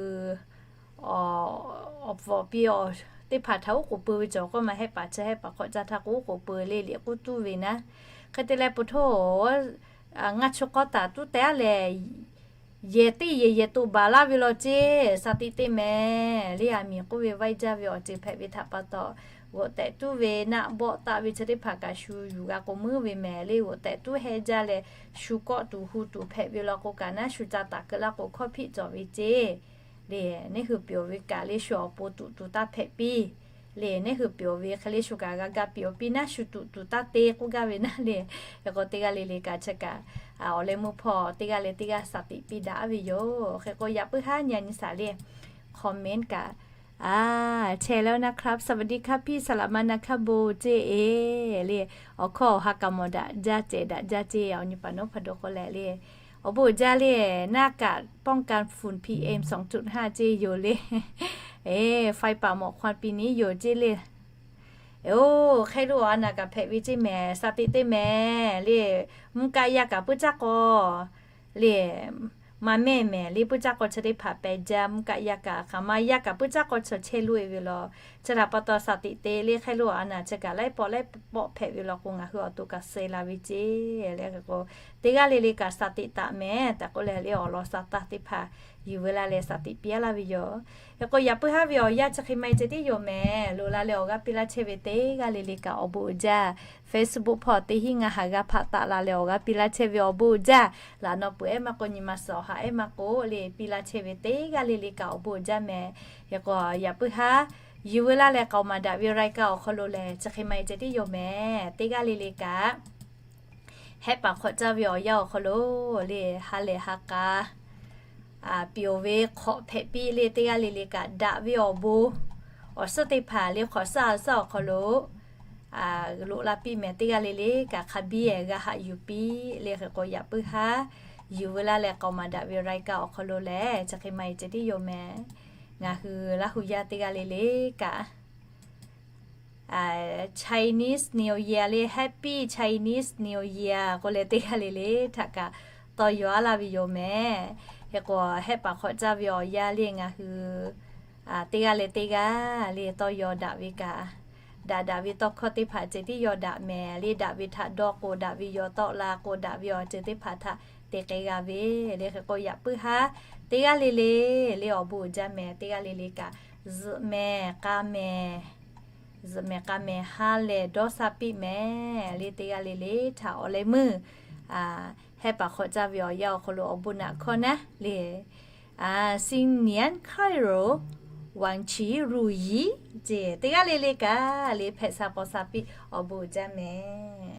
awˬ bvuhꞈ piˇ teˇ hpaˍ htaꞈ uˉ k'oˍ pui ve cawˬ k'oˆ ma, hehˆ paˍ chi hehˆ paˍ hk'awꞈ caˇ htaˇ k'o uˉ k'oˍ pui le liꞈ k'uˉ tuˉ ve naˉ. Hk'e te leh po hto ngaˇ chu hk'aw taˍ tuˉ te a leh, yehˬ teˇ yehˬ yehˬ toꞈ baˬ laˇ ve law ceˇ, shaˍ tiꞈ te mehˍ le. Aˬ miˍ k'oˆ ve vaiˇ jaˇ ve awˬ ceuˬ hpehꞈ ve htaꞈ pa taw, g'oꞈ tehꞈ tuˉ ve naˆ bawˆ taˆ ve chi teˇ hpaˍ kaꞈ shu yuˬ g'a k'o meuˉ ve mehˍ le. G'oꞈ tehꞈ tuˉ heh jaˇ leh, shu kawˆ tuˬ hu tuˬ hpehꞈ ve law k'o kaꞈ naˉ, shu ca taˍ keu laˇ k'o hkawˇ hpiˆ cawˬ ve ceˇ le. Neˇ hui piˍ-oˬ ve kaꞈ le shu awˬ pon tuꞈ tuˬ taˇ hpehꞈ piˇ le. Neˇ hui piˍ-oˬ ve hk'e le shu kaꞈ g'a ga piˍ-oˬ piˇ naˉ, shu tuꞈ tuˬ taˇ te k'oˆ gaˇ ve naˉ le. Hk'e k'o teˇ g'aˇ le le kaꞈ chi kaꞈ awˬ leh meuˇ hpawˇ teˇ g'aˇ leh teˇ g'aˇ shaˍ tiꞈ piˇ daꞈ ve yoˬ. Hk'e k'o yaꞈ puiˉ haˉ nyi a nyi shaˍ le, comment kaꞈ, a, แชร์แล้วนะครับ สวัสดีครับพี่ สลามะนะครับ โบ ceˇ e le. Awˬ hkawˇ awˬ ha kaꞈ mawˬ daꞈ jaˇ cehˬ daꞈ jaˇ ceˇ, awˬ nyi paˍ nawˉ hpaˍ do k'o leh le, awˬ bon uiˍ jaˇ le. หน้ากากป้องกันฝุ่น PM สองจุดห้า ceˇ yoˬ le. E, ไฟป่าหมอกควันปีนี้ yoˬ ceˇ le. Oˬ, hk'e lo a naˍ kaꞈ hpehꞈ ve ceˇ mehˍ, shaˍ tiꞈ te mehˍ le. Mvuhˇ kaˆ yaˇ kaꞈ puiˉ caˇ k'aw le, maˇ mehˆ mehˍ le, puiˉ caˇ k'aw chi teˇ hpaˍ pehˬ jaˇ. Mvuhˇ kaˆ yaˇ kaꞈ hk'aˬ ma yaˇ kaꞈ puiˉ caˇ k'aw chi chehˇ loˇ e ve law. Chi htaꞈ pa taw shaˍ tiꞈ te le. Hk'e lo a naˍ chi kaꞈ laiˉ pawˆ laiˉ pawˆ hpehꞈ ve law k'o ngaˬ hui awˬ to kaꞈ suh la ve ceˇ le. Hk'e k'o teˇ g'aˇ le le kaꞈ shaˍ tiꞈ taˍ mehˍ tehꞈ k'oˆ leh le awˬ lawn sa tanˇ teˇ hpaˍ yuˬ ve laˇ leh shaˍ tiꞈ piˇ a laˇ ve yoˬ. Hk'e k'o yaꞈ puiˉ haˉ ve awˬ yanˇ chi hk'e ma e ceh tiˉ yoˬ mehˍ. Loꞈ la leh awˬ g'aˇ piˇ laˇ chehˇ ve teˇ g'aˇ le le kaꞈ awˬ bon uiˍ jaˇ. Facebook hpawˇ teˇ hinˉ ngaˇ ha g'aˇ hpaˆ taˆ la leh awˬ g'aˇ piˇ laˇ chehˇ ve awˬ bon uiˍ jaˇ. Laꞈ naw peuˬ ehˉ maˇ k'o, nyi ma suhˍ awˬ ha ehˉ maˇ k'o le, piˇ laˇ chehˇ ve teˇ g'aˇ le le kaꞈ awˬ bon uiˍ jaˇ mehˍ. Hk'e k'o yaꞈ puiˉ haˉ yuˬ ve laˇ leh k'aoˍ maˍ daꞈ ve รายการ awˬ hk'aw lo lehˬ chi hk'e ma e ceh tiˉ yoˬ mehˍ. Teˇ g'aˇ le le kaꞈ hehˆ paˍ hk'awꞈ caˇ ve awˬ yanˇ awˬ hk'aw lo le ha lehˬ ha k'a piˍ-oˬ ve hk'awꞈ hpehꞈ piˇ le. Teˇ g'aˇ le le kaꞈ daꞈ ve awˬ bon awˬ suhˉ teˇ hpaˍ le hk'awꞈ suhˉ ha suhˉ awˬ hk'aw lo loꞈ la piˇ mehˍ. Teˇ g'aˇ le le kaꞈ hk'a biˇ g'a haꞈ yuˬ piˇ le. Hk'e k'o yaꞈ puiˉ haˉ yuˬ ve laˇ leh k'aoˍ maˍ daꞈ ve รายการ awˬ hk'aw lo lehˬ chi hk'e ma e ceh tiˉ yoˬ mehˍ. Ngaˬ hui Laˇ hu yaˇ teˇ g'aˇ le le kaꞈ Chinese New Year le, Happy Chinese New Year k'oˆ leh teˇ g'aˇ le le htaꞈ kaꞈ tawˇ yaw a laˇ ve yoˬ mehˍ. Hk'e k'o hehˆ paˍ hk'awꞈ caˇ ve awˬ yanˇ le ngaˬ hui teˇ g'aˇ leh teˇ g'aˇ le tawˇ yaw daꞈ ve kaꞈ daꞈ daꞈ ve tawˇ hkawˇ teˇ hpaˍ ceh tiˉ yaw daꞈ mehˍ le. Daꞈ ve htaꞈ dawˇ k'o, daꞈ ve yaw tawˆ la k'o, daꞈ ve awˬ ceuˬ teˇ hpaˍ htaꞈ te k'ai g'a ve le. Hk'e k'o yaꞈ puiˉ haˉ teˇ g'aˇ le le le awˬ bon uiˍ jaˇ mehˍ. Teˇ g'aˇ le le kaꞈ zuhꞈ mehˍ k'a mehˍ, zuhꞈ mehˍ k'a mehˍ ha lehˬ dawˇ sha piˇ mehˍ le. Teˇ g'aˇ le le htaꞈ awˬ leh meuˇ heh paˍ hk'awꞈ caˇ ve awˬ yanˇ awˬ hk'aw lo awˬ bon naꞈ hkawˇ naˉ le. 新年快乐, 万事如意 ceˇ. Teˇ g'aˇ le le kaꞈ le hpehꞈ sha paw sha piˇ awˬ bon uiˍ jaˇ mehˍ.